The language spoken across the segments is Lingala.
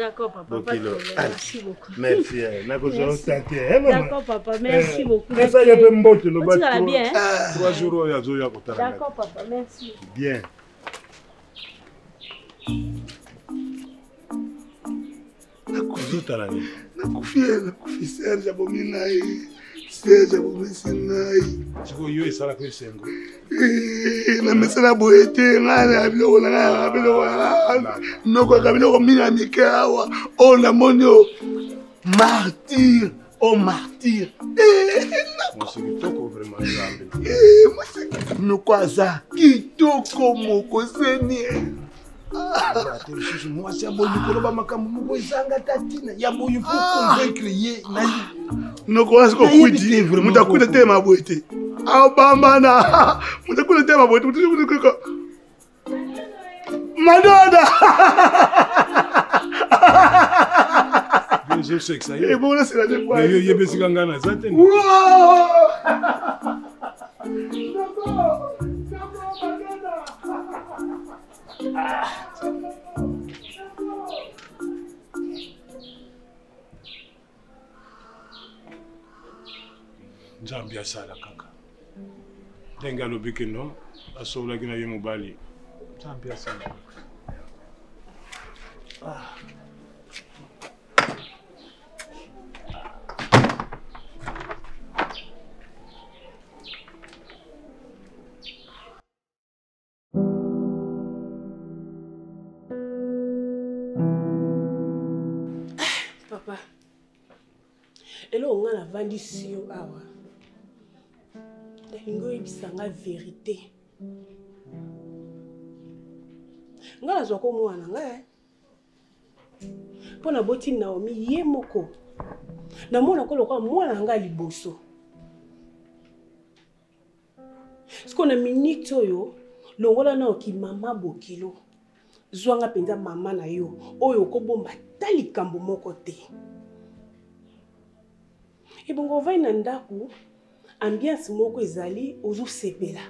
D'accord papa, pas de Bokilo. problème. Allez. Merci beaucoup. Merci. eh. Nakozwa Merci. tante. Eh mama. D'accord papa, merci Eh, beaucoup. Pesa ye mpe mbote loba Otikala bien, hein? 3 jours oyo azoya kotala ngai. D'accord papa, merci. Bien. Ozotala nini? Nakufi ye, nakufi Serge abomi ngai. Serge abomisi ngai. Sikoyo yo esalaka esengo. Eh, namesana boye te ngai na biloko na ngai na biloko na ngai nokoka biloko mingi ya mike awa oyo namoni o martyr o martyr Mwasi kitoko vraiment Nzambe. noko aza kitoko mokoseni Ate lisusu mwasi ya boyi koloba makambo moko ezanga ta ntina ya boyi po convaincre ye na ye. noko wana siko Nayebi te kwiti vraiment moto akwiti telema boye te abambana moto akwiti telema boye te moto madoda Ezosekisa ye. ebongo nasela te Mais yo yebi esika ngai naza te. Nzambe asala kaka ndenge alobi ke no asololaki na ye mobali Nzambe asala kaka. Ah. Papa, eloko nga navandisi yo awa nalingi oyebisa nga verité. Nga nazwaka mwana nga eh. Mpo naboti Naomi ye moko, namonako lokola mwana na nga ya liboso. Sikoyo na minute oyo longola nao kimama bokilo, zwanga mpenza mama na yo oyo okobomba ata likambo moko te. Ebongo ovandi na ndako, ambiance moko ezali, ozosepela.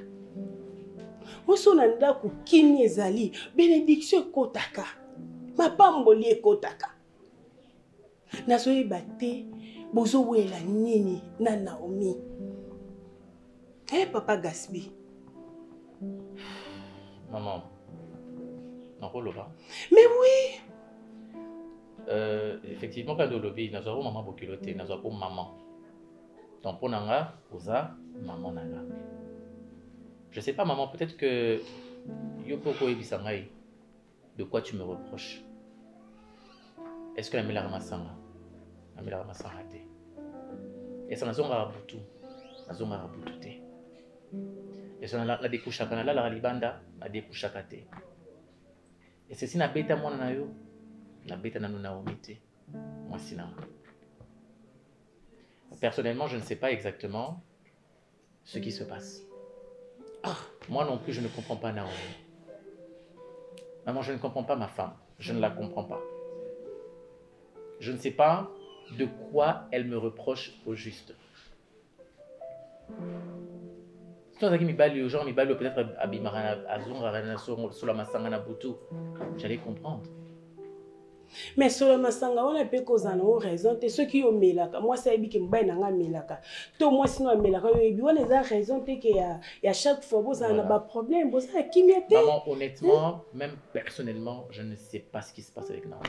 Mwasi na ndako kimia ezali, benediction ekotaka, mapamboli ekotaka. Nazoyeba te bozowela nini na Naomi. Eh papa Gasby. Maman, nakoloba. Mais oui. Effectivement, quand olobi nazwako mama bokilo te, nazwako maman. Donc mpo na nga oza maman na nga. Je sais pas maman, peut-être que yo mpe okoyebisa ngai de quoi tu me reproches. Est-ce que namelaka masanga? Namelaka masanga te. Est-ce que nazongaka butu? Nazongaka butu te. Est-ce que nadekushaka, nalalaka libanda? Nadekushaka te. Est-ce que si nabeta mwana na yo? Nabeta nanu Naomi te, mwasi na nga. Personnellement, je ne sais pas exactement ce qui se passe. Ah, moi non plus, je ne comprends pas Naomi. Maman, je ne comprends pas ma femme. Je ne la comprends pas. Je ne sais pas de quoi elle me reproche au juste. Soki azalaki mibali oyo, genre mibali oyo peut-être abimaka na, azongaka na solo ya masanga na butu, j'allais comprendre. Mais solo ya masanga wana mpe kozala nango raison te. Soki yo omelaka, mwasi ayebi ke mobali na nga amelaka, to mwasi no amelaka, yo oyebi, wana eza raison te ke ya chaque fois bozala na ba problème, bozala kimia te. Maman, honnêtement, même personnellement, je ne sais pas ce qui se passe avec Naomi.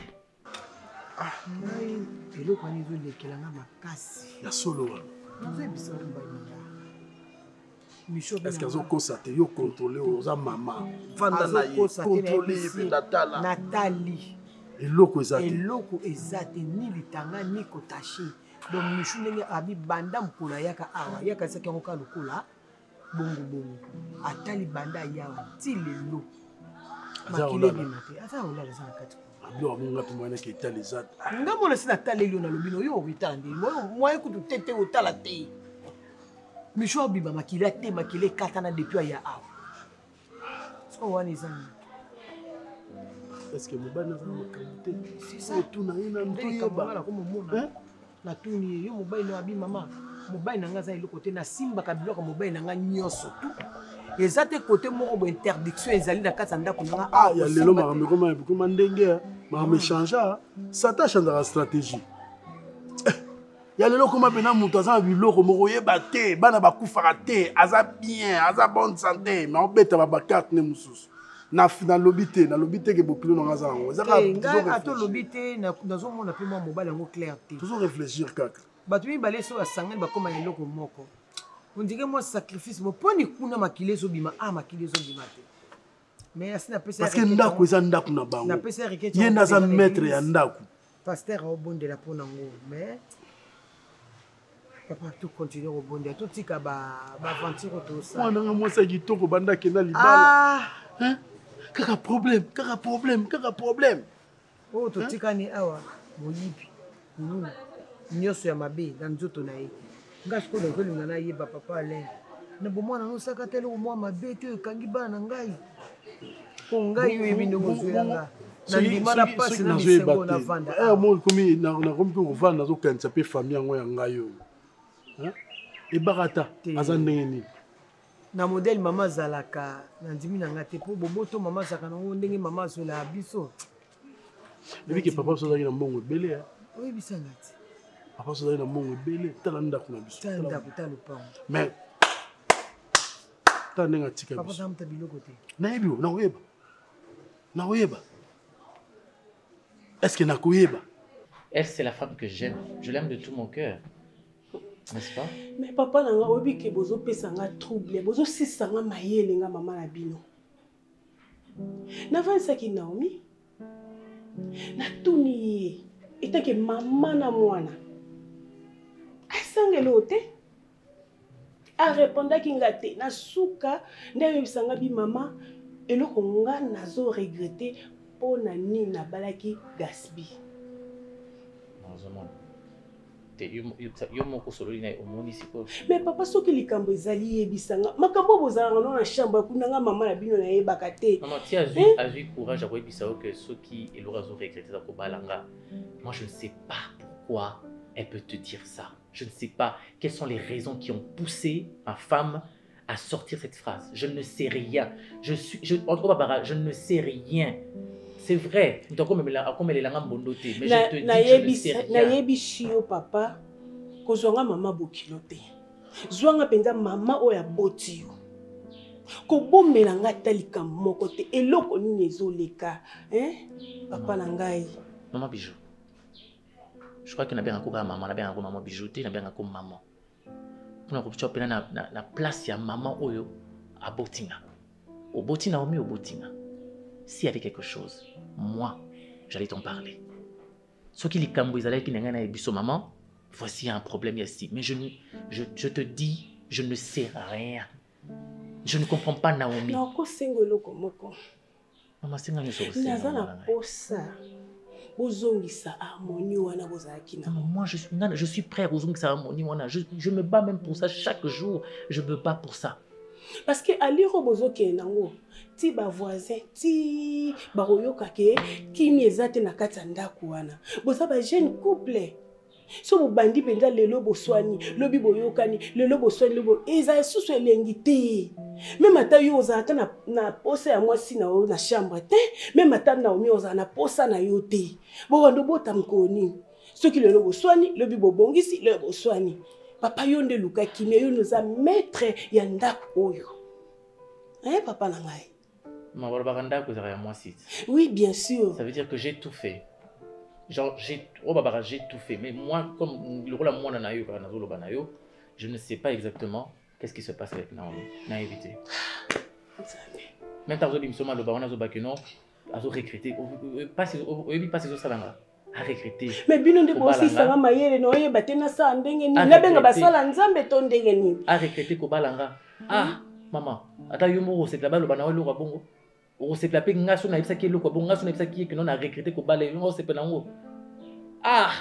Ah, ngai eloko wana ezolekela nga makasi. Ya solo wana. Nazoyebisa yo mobali na nga. Micho Est-ce que azokosa te? Yo contrôler oyo, oza mama. Vanda na ye, Azokosa te, contrôler ye nayebisi mpe natala. Natali. Eloko eza te. Eloko eza te, ni litanga ni kotache. Donc Michou ndenge abi banda mokolo ayaka awa, ayaka esaki yango kaka lokola bongo bongo. Atali banda ayawa ti lelo. Aza Makila kolala. ebima te. Aza kolala, aza na kati. Biloko yango nga mpe mwana ke etala eza te. Nga mona si nataleli yo, nalobi no, yo okotala nde. Moyen kutu te te otala te. Michou abima makila te, makila ekatana depuis aya awa. Sikoyo wana eza nini? Est-ce que mobali naza na makambo te? C'est ça. Otuna ye na Nde nto likambo yeba. nga nakomomona. Hein? Natuni ye, yo mobali na abi mama, mobali na nga aza eloko te, nasimbaka biloko ya mobali na nga nyonso tu. Eza te côté moko bo interdiction ezali na kati ya ndako na nga. Ah, ya lelo Kosimba te. makambo ekoma ndenge, hein? Makambo echangea. Satan achangeaka stratégie. Eh, ya lelo okoma mpena moto aza na biloko moko oyeba te, bana bakufaka te, aza bien, aza bonne santé, mais obeta ba bakarte ne mosusu. Nalobi te, nalobi te ke bokilo na nga aza yango. Eza kaka Te, ngai tozo ata réfléchir. olobi te, nazomona mpe mwa mobali yango clair te. Tozo réfléchir kaka. Bato mibale soki basangani bakóma na eloko moko, on dirait mwa sacrifice mo mponi kuna makili ezobima, a makili ezobima te. Mais asi napesa Parce que ndako eza ndako na bango. Napesa requête Ye yango nde aza mpe na maître église. ya ndako. Pasteur aobondela mpo nango, mais papa, tocontinue kobondela, totika baaventure oyo tosala. Mwana nga mwasi ya kitoko banda akenda libala. Ah! Hein? Kaka problème, kaka problème, kaka problème. Oyo totikani awa, moyibi, kuluna, nyonso ya mabe na nzoto na ye. Nga sikoyo nazolinga nayeba papa Alain, na bomwana nosaka te eloko mwa mabe te ekangi bana na ngai, mpo ngai oyebi ndenge ozwela nga na ndima na pasi na bisengo na vanda. Komi nakomi mpe kovanda, nazokanisa mpe famille yango ya ngai oyo. Hein? Ebaka ta, Te. aza ndenge nini? Na modèle mama azalaka, na ndimi na nga te, mpo boboto mama azalaka nango, ndenge mama azwelaka biso. Ebi ke papa biso azalaki na mbongo ebele, hein? Oyebisa nga te. Papa biso azalaki na mbongo ebele, tala ndako na biso. Tala ndako, tala lopango. Mais tala ndenge atika Papa biso. aza moto ya biloko te. Nayebi yo, nakoyeba. Nakoyeba. Est-ce que nakoyeba? Elle, c'est la femme que j'aime. Je l'aime de tout mon cœur. N'est-ce pas? Mais papa na nga, oyebi ke bozopesa nga trouble, bozosisa nga mayele nga mama na bino. Navandisaki Naomi, natuni ye etake mama na mwana, asangeli oyo te, arépondaki nga te. Na suka nde ayebisa nga bi mama, eloko nga nazo regrete mpo na nini nabalaki Gasby. Nazomona te, yo moko osololi na ye, omoni sikoyo. Mais papa, soki likambo ezali, yebisa nga. Makambo oyo bozalaka no na chambre kuna, nga mama na bino nayebaka te. Mama, ti azwi Hein? azwi courage ya koyebisa yo ke soki eloko azo regrete eza kobala nga. Moi, je ne sais pas pourquoi elle peut te dire ça. Je ne sais pas quelles sont les raisons qui ont poussé ma femme à sortir cette phrase. Je ne sais rien. Je suis, je, en tout cas, Barbara, je ne sais rien. C'est vrai. Moto akomelelanga mbondo te. Mais je te dis que je ne sais rien. Nayebisi yo papa, kozwa nga mama bokilo te, zwa nga mpenza mama oyo aboti yo. Kobombela nga ata likambo moko te. Eloko nini ezoleka, hein? Papa na ngai. Maman Bijou. Je crois que nabengaka kaka mama, nabengaka maman Bijou te, nabengaka maman. Mpona kotia mpena na place ya mama oyo aboti nga. Oboti Naomi, oboti nga. S'il y avait quelque chose, moi, j'allais t'en parler. Soki likambo ezalaki na ngai na biso, maman, voici un problème ici. Mais je te dis, je ne sais rien. Je ne comprends pas Naomi. Nakosenga eloko moko. Mama, senga nyonso kosenga, Naza na mama na ngai. posa bozongisa harmonie wana bozalaki na. Non, moi, je suis, non, je suis prêt à kozongisa harmonie wana. Je me bats même pour ça chaque jour. Je me bats pour ça. Parce que aliro bozokende nango ti bavoisin ti bakoyoka ke kimi eza te na kati ya ndako wana. Boza ba jeune couple, so bobandi mpenza lelo boswani, lobi boyokani, lelo boswani, lobi eza lisusu elengi te. Même ata yo ozala ata na posa ya mwasi na yo na chambre te, même ata Naomi ozala na posa na yo te, bobanda obota mokolo nini soki lelo boswani, lobi bobongisi, lelo boswani? Papa, yo nde luka kimia, yo nde oza maître ya ndako oyo, eh, papa na ngai. Ma balobaka ndako ezalaka ya mwasi. Oui, bien sûr. Ça veut dire que j'ai tout fait. Genre, j'ai, oh, babara, j'ai tout fait. Mais moi, comme le rôle à moi, na yo, kaka nazoloba na yo, je ne sais pas exactement qu'est-ce qui se passe avec Naomi. Nayebi te. Nzambe. Même tant que biso maloba wana azoba ke non, azo regretter. Oyebi pasi ezosala nga. A regretter. Mais bino nde Kobala bosisanga nga. mayele na oyeba te nasala ndenge nini. A Nabenga regretter. basala nzambe to ndenge nini? A regretter kobala nga. Ah, mama, ata yo moko osepela baloba na yo eloko ya bongo. Okosepela mpe nga so nayebisaki eloko ya bongo, nga so nayebisaki ye ke non, na regretter kobala ye, nga osepela yango. Ah,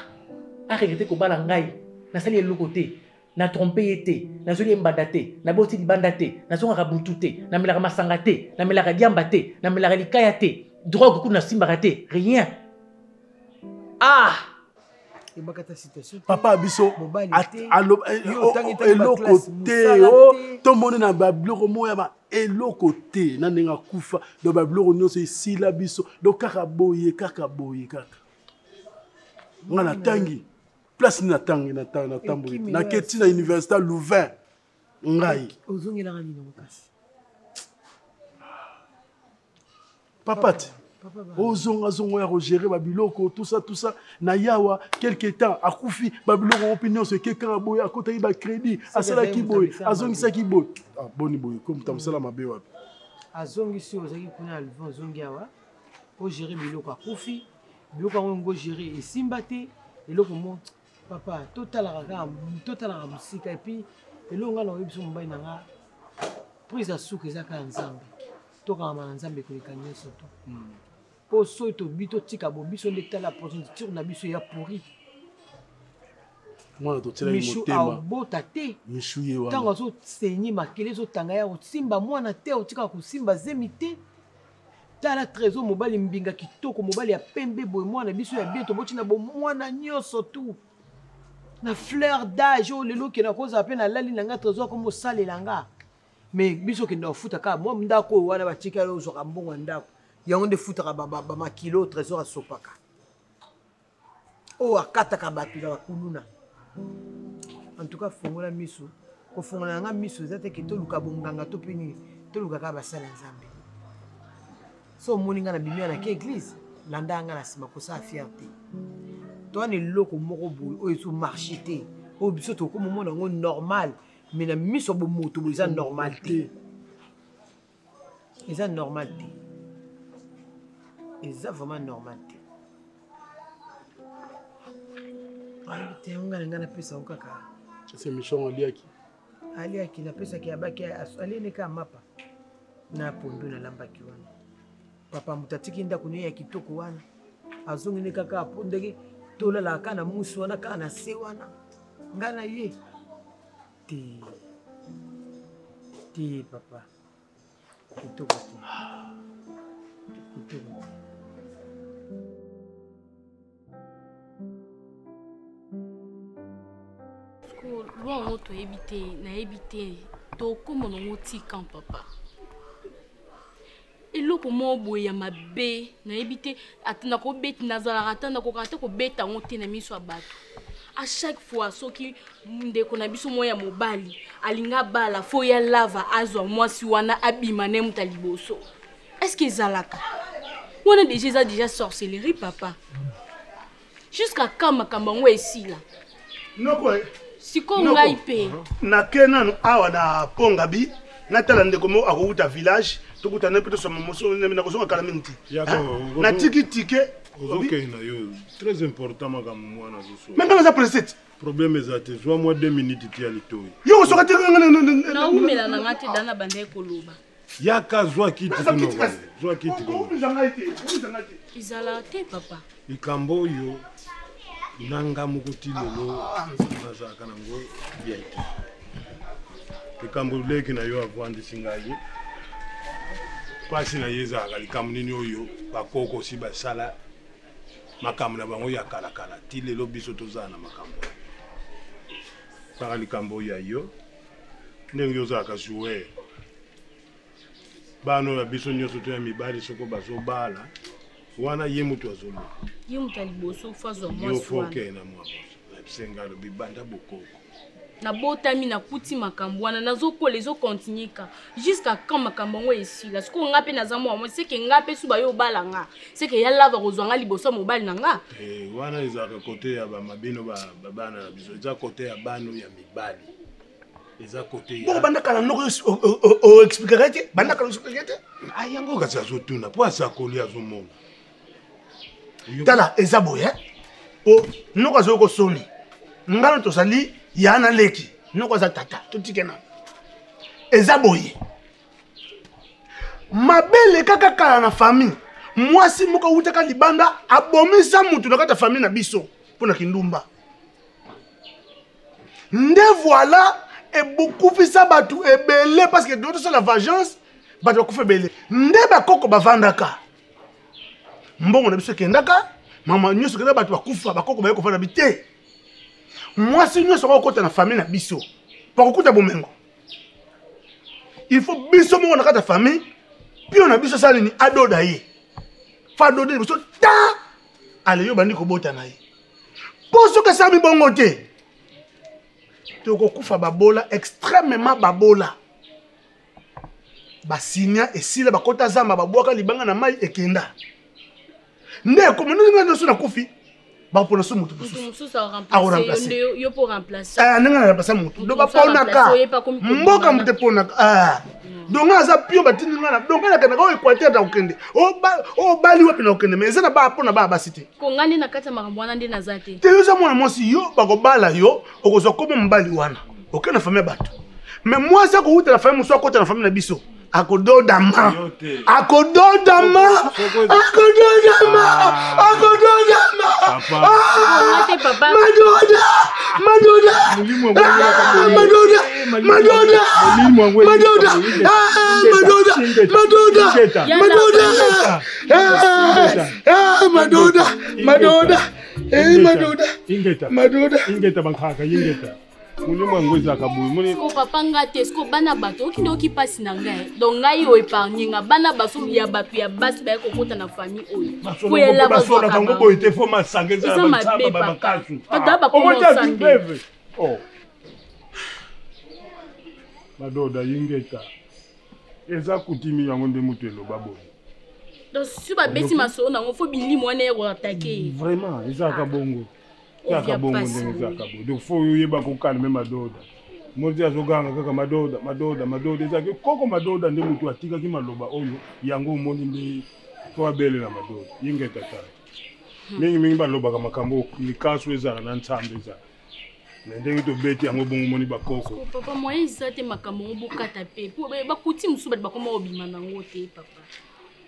a regretter kobala ngai. Nasali eloko te. Na trompe ye te, nazoli ye mbanda te, naboti libanda te, nazongaka butu te, namelaka masanga te, namelaka diamba te, namelaka likaya te, drogue kuna nasimbaka te, rien. Ah! Ebakata situation te. Papa biso Mobali te. eh, Yo oh, otangi oh, tangi eloko ba-classe, te mosala o te. tomoni na babiloko moko ya ba eloko te na ndenge akufa donc babiloko nyonso esila biso donc kaka boye kaka boye kaka nga natangi place nini natangi natamboli Ekimi nake yo. ti na université ya louvain ngai. Ozongelaka nini yango kasi? Papa te. Papa Ozongazonga ya kogere babiloko tout ça tout ça na yawa quelque temps akufi, babiloko yango mpe nyonso eke kaka boye. Akotaki bacrédit, asalaki boye, azongisaki boye. Ah, boni boye ko moto amosala mabe wapi? Azongisi oyo ozalaki kuna na Louvain, ozongi awa ogere biloko. Akufi, biloko yango ngo ogere esimba te. Eloko mo papa, totalaka kaka, totalaka mosika. Et puis eloko ngai nakoyebi biso, mobali na nga, prise ya suka eza kaka Nzambe. Tokangama na Nzambe koleka nyonso to mpo soki tobi totika bo biso nde tala progéniture na biso ya pourri. Mwana totielaki Michu motema. Abota te. Michu ye ntango wana. Azosenye makele ezotanga ya kosimba mwana te, otikaka kosimba zemi te. Tala Trésor, mobali mbinga kitoko, mobali ya pembe boye, mwana biso ya bien, toboti na bomwana nyonso tu na fleur d'âge oyo. Lelo okenda kozala mpe nalali na nga, Trésor akomi osalela nga, mais biso okenda kofuta kaka mwa ndako oyo wana batika yo, ozwaka mbongo ya ndako yango nde futaka bamakilo. Trésor asopaka oyo akataka bato na bakuluna. En tout cas, fongola miso. Kofongola na nga miso eza te ke toluka bonganga to mpe nini, toluka kaka basala Nzambe. So omoni nga na bimia na ke église, landa nga na nsima, kosala fierté. Towana eloko moko boye oyo ezomarche te, oyo biso tokoma omona yango normal, mais na miso ya bomoto boye eza normal te, eza normal te, eza vraiment normal te. Ayebi te yango, ngai na ngai napesa yango kaka. Ese michon aliaki? Aliaki, napesaki abaki, alieni kaka mapa na pondu nalambaki wana. Papa, moto atiki ndako ne ya kitoko wana, azongi ne kaka po ndenge tolalaka kaka na musu wana, kaka na se wana, ngai na ye te te. Papa, kitoko te, kitoko te. Lwa yango toyebi te, nayebi te tokóma nango tika papa eloko moko boye ya mabe, nayebi te. Ata nakobeti, nazalaka ata nakokaka te kobeta yango te na miso ya bato. À chaque fois soki ndeko na biso moko ya mobali alingi abala, fo ya lava azwa mwasi wana abima ne moto ya liboso. Est ce que ezalaka wana? Déjà eza déjà sorcellerie, papa. Jusqu'à quand makambo yango esila? Noko. Sikoyo Noko. ngai mpe Nake nanu awa na Pongabi, natala ndeko moko akowuta village, tokutana mpe tosoma moso. Nakozonga kala mingi te. Yaka, Natiki tike. Ozokende na yo, très important makambo mwana azosola. Me ngai naza pressé te. Problème eza te, zwa mwa 2 minutes tia litoi. Yo kosoka te. Naumela na nga te, dana bandaki koloba. Yaka, zwa kiti. Naza kuna. kiti kasi. Zwa kiti kuna. Kowumisa ngai te, kowumisa ngai te. Ezalaka te, papa. Likambo oyo nanga moko ti lelo nazalaka nango bien te. Likambo leki na yo avandisi ngai, mpasi na ye ezalaka likambo nini oyo bakoko osi basala makambo na bango ya kalakala, ti lelo biso tozala na makambo oyo kaka. Likambo oyo ya yo, ndenge ozalaka joueur, bana oyo ya biso nyonso to ya mibali, soko bazobala wana, ye moto azoloba. Ye moto ya liboso fo azwa yo mwasi fo wana. okende na mwa boso nabisenga alobi banda bokoko. Nabotami, nakuti makambo wana, nazokola, ezokontinue ka jusqu'à quand makambo yango esila? Sikoyo nga mpe naza mwa mwasi, seke nga mpe su bayo obala nga, seke ya lava kozwa nga liboso ya mobali na nga. Eh, wana ezalaka kote ya bamabino babana na biso, eza kote ya bano ya mibali, eza kote ya Bongo banda kala noko oexplikaka te, banda kala oexplikaka te. Ah, yango kasi azotuna mpo asakoli, azomona. Tala, eza boye po noko azoki kosoni ngano, tozali ya na leki, noko aza tata, totike nano. Eza boye, mabele kaka kala na famille, mwasi moko awutaka libanda, abomisa mutu na kati ya famille na biso mpo na kindumba. Nde voilà, ebukufisa bato ebele, parce que tosala vengeance, bato bakufa ebele. Nde bakoko bavandaka, mbongo na biso ekendaka, Mama nyonso kenda bato bakufa bakoko baye kofanda bi te. Mwasi nyonso akokota na famille na biso. Bakokuta bomengo. Il faut biso moko na kati ya famille pio na biso asala nini adoda ye. Fa adoda ye biso ta ale yo bandi kobota na ye. Mpo soki asalami bongo te tokokufa babola extrêmement babola. Basinya esila bakota zamba babwaka libanga na mai ekenda. Nde ekomi ndenge ngai nyonso nakufi bakopona so motu mosusu akoremplace ndenge na remplace motu do baponaka mboka moto eponaka ah. Donc nga aza pio batindi nga na donc nga nakendaka oyo équateur na kokende obali wapi na kokende mais eza na baa mpo na baa basi te ko nga nde na kati ya makambo wana nde naza te te yo oza mwana mwasi yo bakobala yo okozwa komo mobali wana okende na famille ya bato mais mwasi akowuta na famille mosusu akota na famille na biso akododama akododama akododama akododama madoda madoda madoda madoda madoda madoda madoda madoda madoda madoda madoda madoda ingeta bankaka ingeta molimo yango ezalaka boye moni siko papa nga te siko bana bato oki nde oki mpasi na ngai donc ngai oyo épargne nga bana baso ya bato ya basi baye kokota na famille oyo basolaka yango boye te fo masanga eza mabe bakasu papa oh. madoda yingeta eza kutimi yango nde moto eloba boye donc si babeti masolo nango fo bilimo wana ekoatake ye vraiment ezalaka bongo Kaka bongo ndenge ezalaka boye donc fo oyeba kokalme madoda mozi azoganga kaka madoda madoda madoda ezalaki koko madoda nde motu atikaki maloba oyo yango omoni nde fo abelela madoda yingeta tala hmm. mingimingi balobaka makambo likasu ezala na nsambe ezala me ndenge tobeti yango bongo omoni bakoko papa moyen eza te makambo yango bokata mpe po bakuti mosusu bato bakoma kobima nango te papa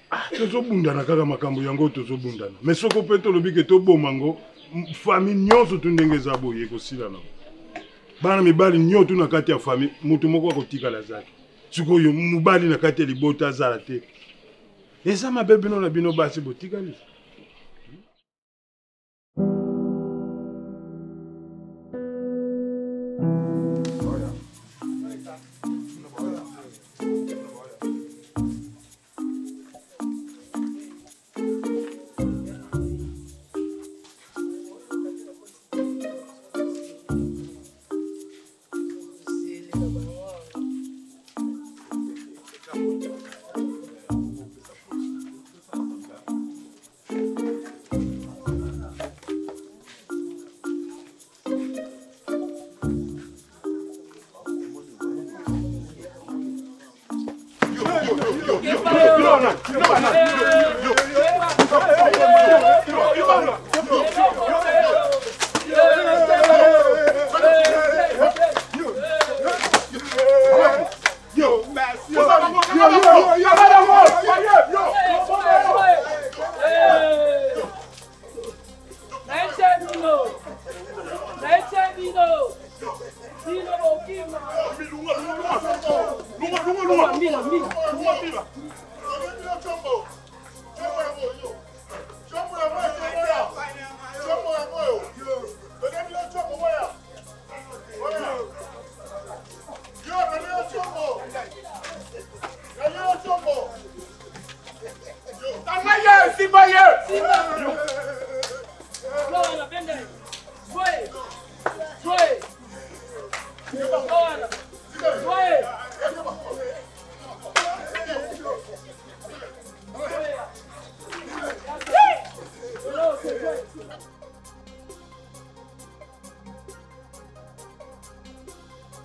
Ah, tozobundana kaka makambo yango tozobundana me soko mpe tolobi ke toboma yango famille nyonso tu ndenge eza boye ekosila nango bana mibali nyonso tu na kati ya famille moto moko akotikala azaki sikoyo mobali na kati ya libota azala te eza mabe bino na bino basi botikali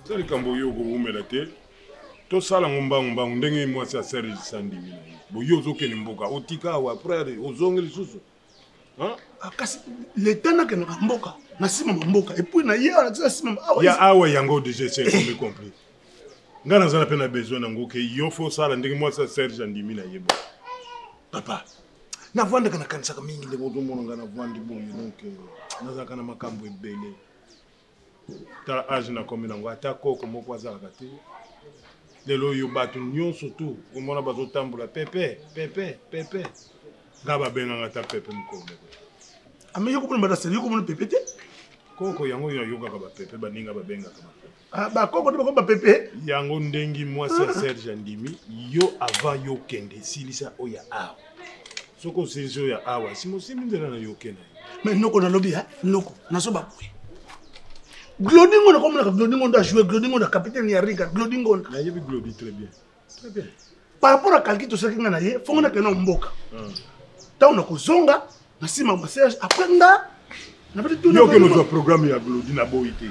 eza likambo oyo okowumela te tosala yango mbangu mbangu ndenge mwasi ya serge sandimi na ye boye ozokende mboka otika awa frere ozongi lisusu ah, kasi leta nakendaka mboka na nsima ma mboka epuis na ye awa na nsima ya awa yango deja esi ekomi compris ngai naza na mpe na besoin nango ke yo fo osala ndenge mwasi ya serge andimi na ye bo papa navandaka nakanisaka mingi ndenge ozomona ngai navandi boye donc euh, nazalaka na makambo ebele tala age nakomi nango ata koko moko azalaka te lelo oyo bato nyonso tu omona bazotambola pepe pepe pepe ngai babenganga ata pepe mokolo moko. Ame yo komona bato asali, yo komona pepe te. Koko yango oyo ayokaka bapepe, baninga babengaka bapepe. Ah, bakoko nde bakoma bapepe. Yango ndenge mwasi ya Serge andimi yo avant yo kende silisa oyo ya awa. Soki osilisi oyo ya awa, sima osimbi nzela na yo okende. Mais noko nalobi ha, noko nazoba boye. Glody Ngonda komonaka Glody Ngonda a joué Glody Ngonda capitaine ya Riga Glody Ngonda. Nayebi Glody très bien. Très bien. Par rapport à calcul tosalaki nga na ye, fongo nakende na mboka. Ntango nakozonga na nsima ma Serge après nga yo okende ozwa programme ya Glody na boyi te.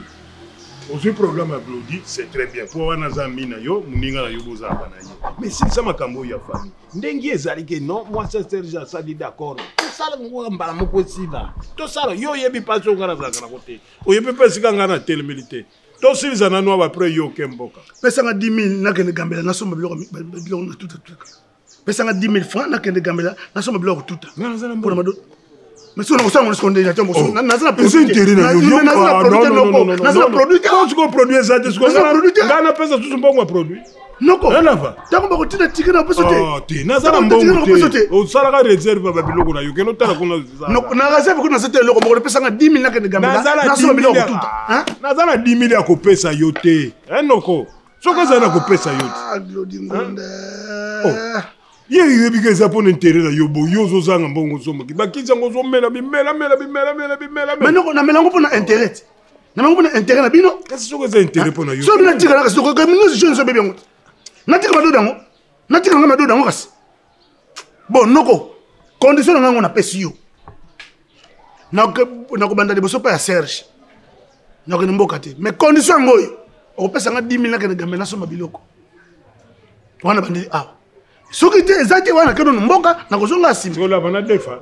Ozwi programme ya Glody, c'est très bien. Po wana aza ami na yo, moninga na yo bozalaka na ye. Mais silisa makambo oyo ya famille. Ndenge ezali ke non, mwasi ya Serge asali d'accord. Tosala ngo mbala moko esila. Tosala yo oyebi mpasi oyo nga nazalaka nango te. Oyebi mpe esika nga natelemeli te. Tosilisa nanu awa après yo oke mboka. Pesanga 10 000 nakende Gambela nasomba biloko biloko na tuta tuta. Pesanga 10 000 francs nakende Gambela nasomba biloko tuta. Mpona mado mais soki nakosala ngo sikoyo nde oh. Naza na intérêt na yo naza na produit te noko naza na produit te sikoyo produit eza te sikoyo ngai napesa susu mbongo ya produit noko ntango bakotinda tike na peso te oh, te naza na mbongo te osalaka réserve ya babiloko na yo kende otala kuna na réserve kuna naza te eloko moko epesanga 10 000 nakende gambela nasomba biloko kotuta naza na 10 000 ya kopesa yo te noko soki ezali na kopesa yo te ah, Glody Ngonda oh. Ye oyebi ke eza mpona intérêt na yo bo yo ozozanga mbongo ozomaki bakisi yango ozomela bimelamela bimelamela bimelamela mais noko namela yango mpona intérêt te namela yango mpona intérêt na bino kasi soki eza intérêt mpona yo soki natika na kasi nyonso jeune obebi yango te natika madodo yango natika nanga madodo yango kasi bon noko condition na ngai yango napesi yo nakobanda liboso mpa ya Serge nakokende mboka te mais condition yango oyo okopesa nga 10 000 nakende gambe nasomba biloko wana bandeli awa soki te eza te wana kende mboka nakozonga nsima olava na defa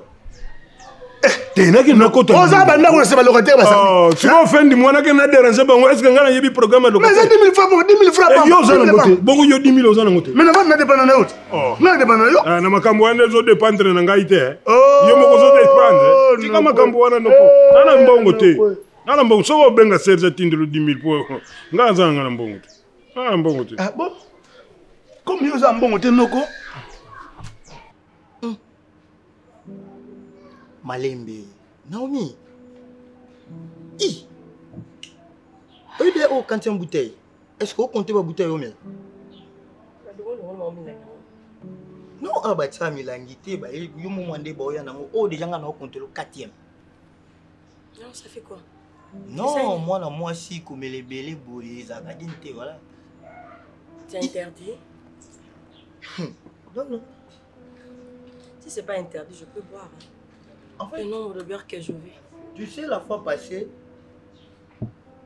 eh, te nakende nakota oza bandako na se balocataire basali oh, sikoyo fin du mois nakende na déranger bango est ce que ngai nayebi programme ya mais eza 10 000 francs 10 000 francs eh, yo oza nango te bongo yo 10 000 oza nango te mais navandi na dépendre na yo te oh. nga na dépendre na yo ah, na makambo wana ezo dépendre na ngai te eh. oh, yo moko ozo dépendre tika makambo wana noko nga na mbongo te nga na mbongo soki obenga Serge atindelo 10 000 po ngai aza na ngai na mbongo te nga na mbongo te ah bon comme yo oza mbongo te noko Malembe Naomi i oyebi oyo quantième bouteille est-ce que ocompte babouteille omela non awa batiaka milangi te yo momwa nde baoya nango oyo deja nga na ocompte lo quatrième. Non, ça fait quoi? Non, mwana mwasi komela ebele boye ezalaka dini te voilà. C'est interdit? Non, non. Si c'est pas interdit, je peux boire. Hein. En fait, le nombre de bières que je veux. Tu sais, la fois passée,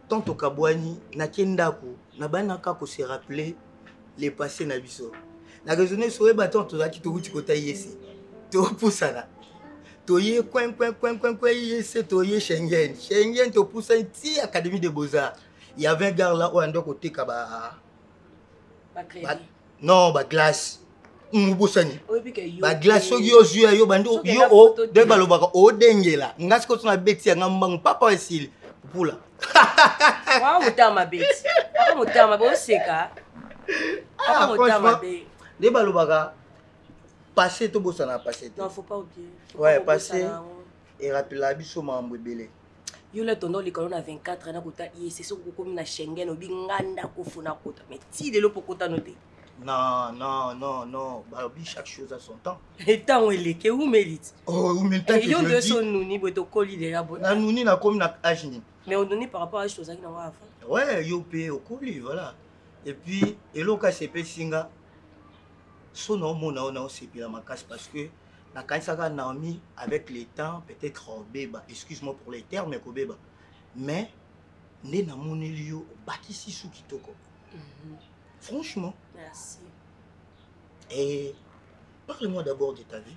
tant tokabwani nake ndako nabandaka ko se rappeler le passé na biso na raisonne so oyeba ntango tozalaki towuti kota yese topusana toye coin coin coin coin coin yese toye Schengen Schengen topusani ti académie de beaux-arts il y avait un gars là oyo ando koteka ba ba non ba glace mobosani baglace soki yo ozwi ya yo bandi yo nde balobaka odengela nga sikoyo so nabeti yanga mbangu papa esili pupula motema mabe papa motema mabe oseka papa motema mabe nde balobaka passé tobosana passé te non faut pas oublier ouais passé erapela biso makambo ebele Yo na tondo likolo na 24 na kota IEC soki okomi na Schengen obi nganda kofuna kota mais ti lelo pokota no te. Non, non, non, non. Balobi, chaque chose a son temps. Ntango eleki eumeli ti. Oh, eumeli tant que Yo je nde dis. so nuni boye tokoli deja boye. Na nuni nakomi na âge nini? Mais onuni par rapport à âge tozalaki nango avant. Ouais, yo pe okoli, voilà. Et puis, eloko asepesi nga so naomona yo naosepela makasi parce que nakanisaka Naomi avec le temps peut-être obeba, excuse-moi pour les termes kobeba, mais nde namoneli yo obakisi su kitoko. Franchement. Merci. Et parle-moi d'abord de ta vie.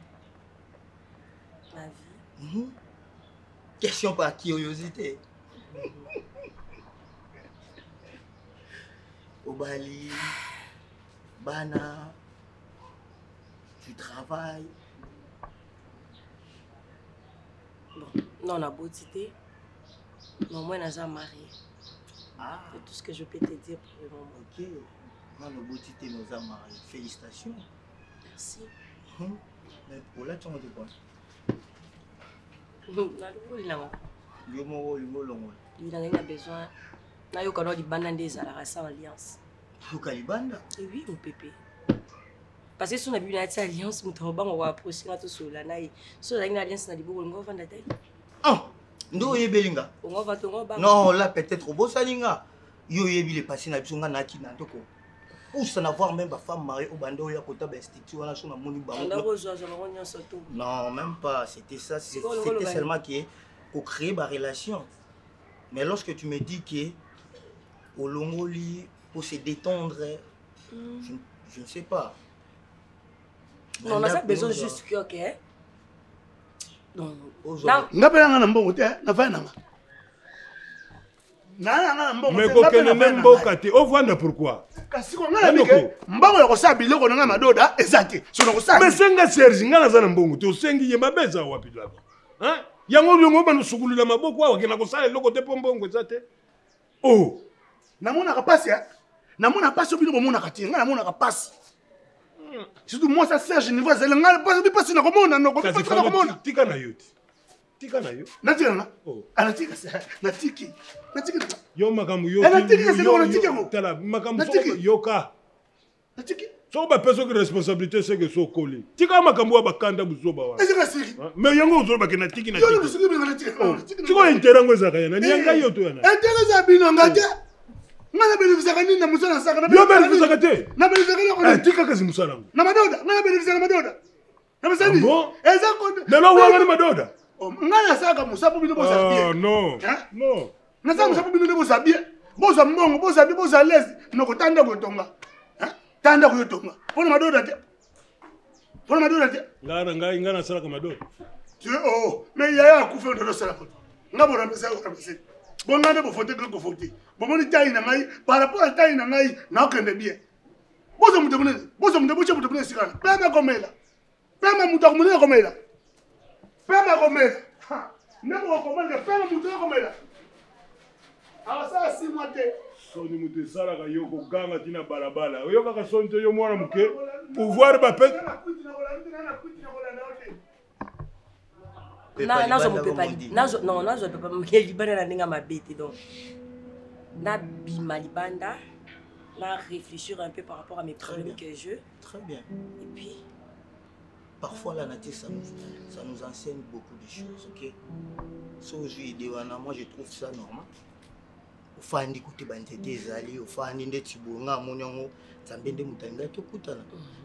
Ma vie. Question par curiosité. Obali, bana, tu travailles. Bon, non, na beauté, mais au moins naza marié. Ah. C'est tout ce que je peux te dire pour le moment. Ok. Non, na beauté, mais oza marié. Félicitations. Merci. Mais pour là, tu en de quoi? Nalongoli nango. Yo moko olingi olongola. Nazali na besoin nayoka no libanda nde ezalaka sans alliance. Yoka libanda? Eh oui, mopepe. Parce que so na bibi nati alliance, moto akobanga koapproche nga tosolola na ye. So ozalaki na alliance na liboko, olingi ovanda te? Ah, nde oyebeli nga? Ongo ovanda, ongo obanga. Non, là peut-être obosani nga. Yo oyebi le passé na biso, nga nayaki na ndoko. Pousse na voir même ba femme mariée au bando ya kota ba institut wana so na moni bango. Banda kozwa zwa bango nyonso to. Non, même pas, c'était ça, c'était seulement que pour créer ba relation. Mais lorsque tu me dis que olongoli pour se détendre, je ne sais pas. Non, on a besoin juste que OK. Non. Nga pe nanga na mbongo te, na fai nanga. Mais kokende nde mboka te, ovanda pourquoi? Kasi ko nga nabike mbongo ya kosala biloko na nga madoda eza te. So na kosala. Mais senga Serge, nga naza na mbongo te, osengi ye mabe eza wapi laba? Hein? Yango olingo obanda osukulila maboko awa kenda kosala eloko te mpo mbongo eza te. Oh! Namonaka pasi, hein? Namonaka pasi bino bomonaka te, nga namonaka pasi. Surtout moi ça Serge niveau azali nga pasi pasi nakomona noko pasi nakomona. Tika na yo te. Tika na yo. Natika na. Oh. Anatika natiki. Natiki. Yo makambo yo. Natika c'est ko natiki yango. Tala makambo yoka. Natiki. Soko bapesa oki responsabilité seke so okoli. Tika makambo ya bakanda buzoba wana. Ezaka siri. Mais yango ozoloba ke natiki na. Yo siki binga natiki. Siko intérêt yango ezalaka ya nani? Ya ngai yo to ya nani? Intérêt eza bino nga te. Nga na bénéficiaka nini na mosala nasaka? Yo bénéficiaka te. Na bénéficiaka eloko nini? Tika kasi mosala yango. Na madoda, nga na bénéficiaka na madoda. Na basali. Ah bon? Eza ko. Lelo wangani madoda. Oh, nga nasalaka mosala mpo bino bozala bien. Ah non. Hein? Non. Nasala mosala mpo bino nde bozala bien. Bozwa mbongo, bozala bien, bozala l'aise. Noko ta ndako otonga. Hein? Ta ndako yo tonga. Mpo na madoda te. Mpo na madoda te. Nga na ngai, nga nasalaka madoda. Tu oh, mais yaya akufi oyo osala koto. Nga bo remplacer ko remplacer. Bon nga nde bofote nga kofote. Bomoni taille na ngai par rapport à taille na ngai nakokende bien. Bozo moto monene, bozo moto botie moto monene esika wana. Pema komela. Pema moto akomonene komela. Pema komela. Nde bokokomela pema moto akomela. Akosala 6 mois te. Soni moto esalaka yo koganga ti na balabala. Oyokaka soni te yo mwana moke. Pouvoir bape. Nazwa mopepa, non, nazwa pepa libanda na ndenge mabe te, donc nabima libanda na réfléchir un peu par rapport à mes problèmes que je. Très bien. Et puis parfois la nature ça nous enseigne beaucoup de choses, ok? So ozwi idée wana, moi je trouve ça normal. Ofandi kote banzete ezali, ofandi ndeti boye, nga amoni yango Nzambe nde moto alingaki tokutana.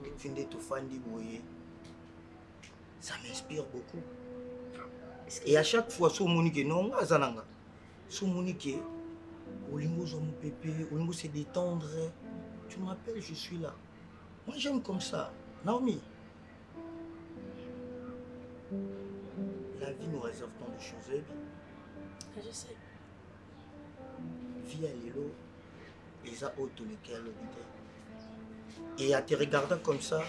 Et puis nde tofandi boye, ça m'inspire beaucoup. Et à chaque fois so omoni ke non, nga aza na nga, so omoni ke olingi ozwa mopepe, olingi se détendre, tu m'appelles, je suis là. Moi j'aime comme ça. Naomi, la vie nous réserve tant de choses, oyebi. Je sais. Vie ya lelo eza oyo toleki ya lobi te. Et à te regardant comme ça,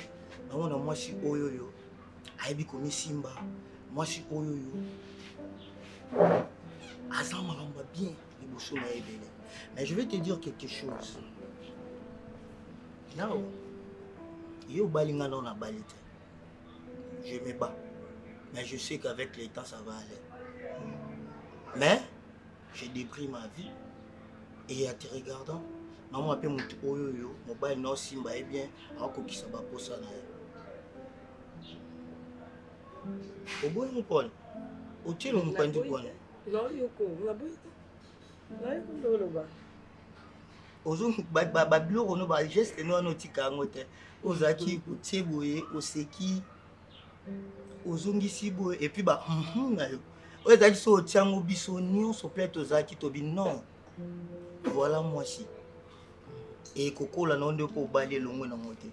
namona mwasi oyo oyo ayebi komisimba, mwasi oyo oyo aza makambo ya bien liboso na ye ebele. Mais je vais te dire quelque chose. Nao, yo obali nga nao nabali te. Je me bats. Mais je sais qu'avec le temps, ça va aller. Mais j'ai dépris ma vie. Et à te regardant, maman appelle moto oyo yo, mobali na osimba ye bien, akokisa baposa na ye. Oboyi mokolo, otielo mopanzi kwana. Naoyoko, naboyi te. Nayoki nde oloba. Ozo ba biloko no ba geste no wana otika yango te. Ozalaki otie boye, oseki, ozongisi boye, et puis ba na yo. Oyo ezalaki so otia yango biso nyonso pe tozalaki tobi non. Voilà mwasi. Et kokola na yo nde po obali elongo nango te.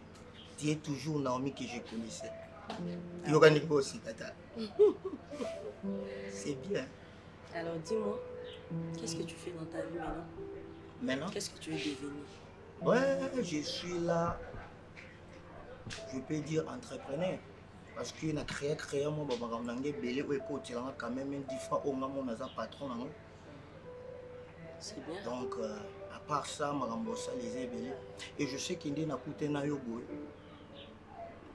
Tu es toujours Naomi que je connaissais. Yoka ndenge oseka ta. C'est bien. Alors dis-moi, qu'est-ce que tu fais dans ta vie maintenant? Maintenant? Qu'est-ce que tu veux devenir? Ouais, je suis là, je peux dire entrepreneur. Parce que na créé, créé, moi, bah, bah, on a belé, ouais, écoute, il y a quand même 10 fois, au moment où on a un patron, non? C'est bien. Donc, à part ça, ma rembourse, les ebelé. Et je sais qu'il y a un coup de na yo, boy.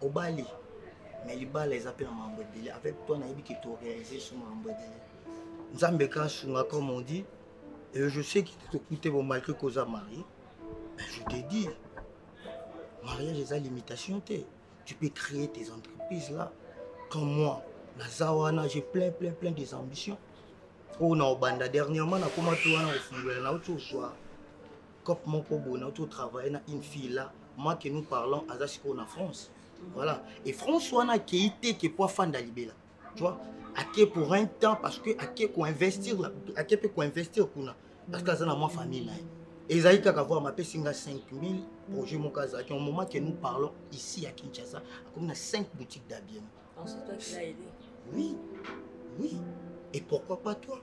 Au Bali. Mais libala eza mpe na makambo ebele. Avec toi nayebi ke toréalise so makambo ebele. Nzambe ka asunga comme on dit. Et je sais que tokute bon malgré koza marié. Mais je te dis, mariage eza limitation te. Tu peux créer tes entreprises là. Comme moi, naza wana, j'ai plein plein plein des ambitions. Oyo na obanda dernièrement nakoma mpe wana kofungola nauti ozwa cop moko boye, nauti otravaille na une fille là, moi que nous parlons aza sikoyo na France. Voilà. Et France wana akei te ke po afanda libela. Tu vois, ake pour un temps parce que ake koinvestir, ake mpe koinvestir kuna parce que aza na mwa famille na ye. Ezali kaka voir mapesi nga 5000 projet moko azalaki au moment que nous parlons ici à Kinshasa, akomi na 5 boutiques d'habillement. Donc c'est toi qui l'as aidé. Oui, oui. Et pourquoi pas toi?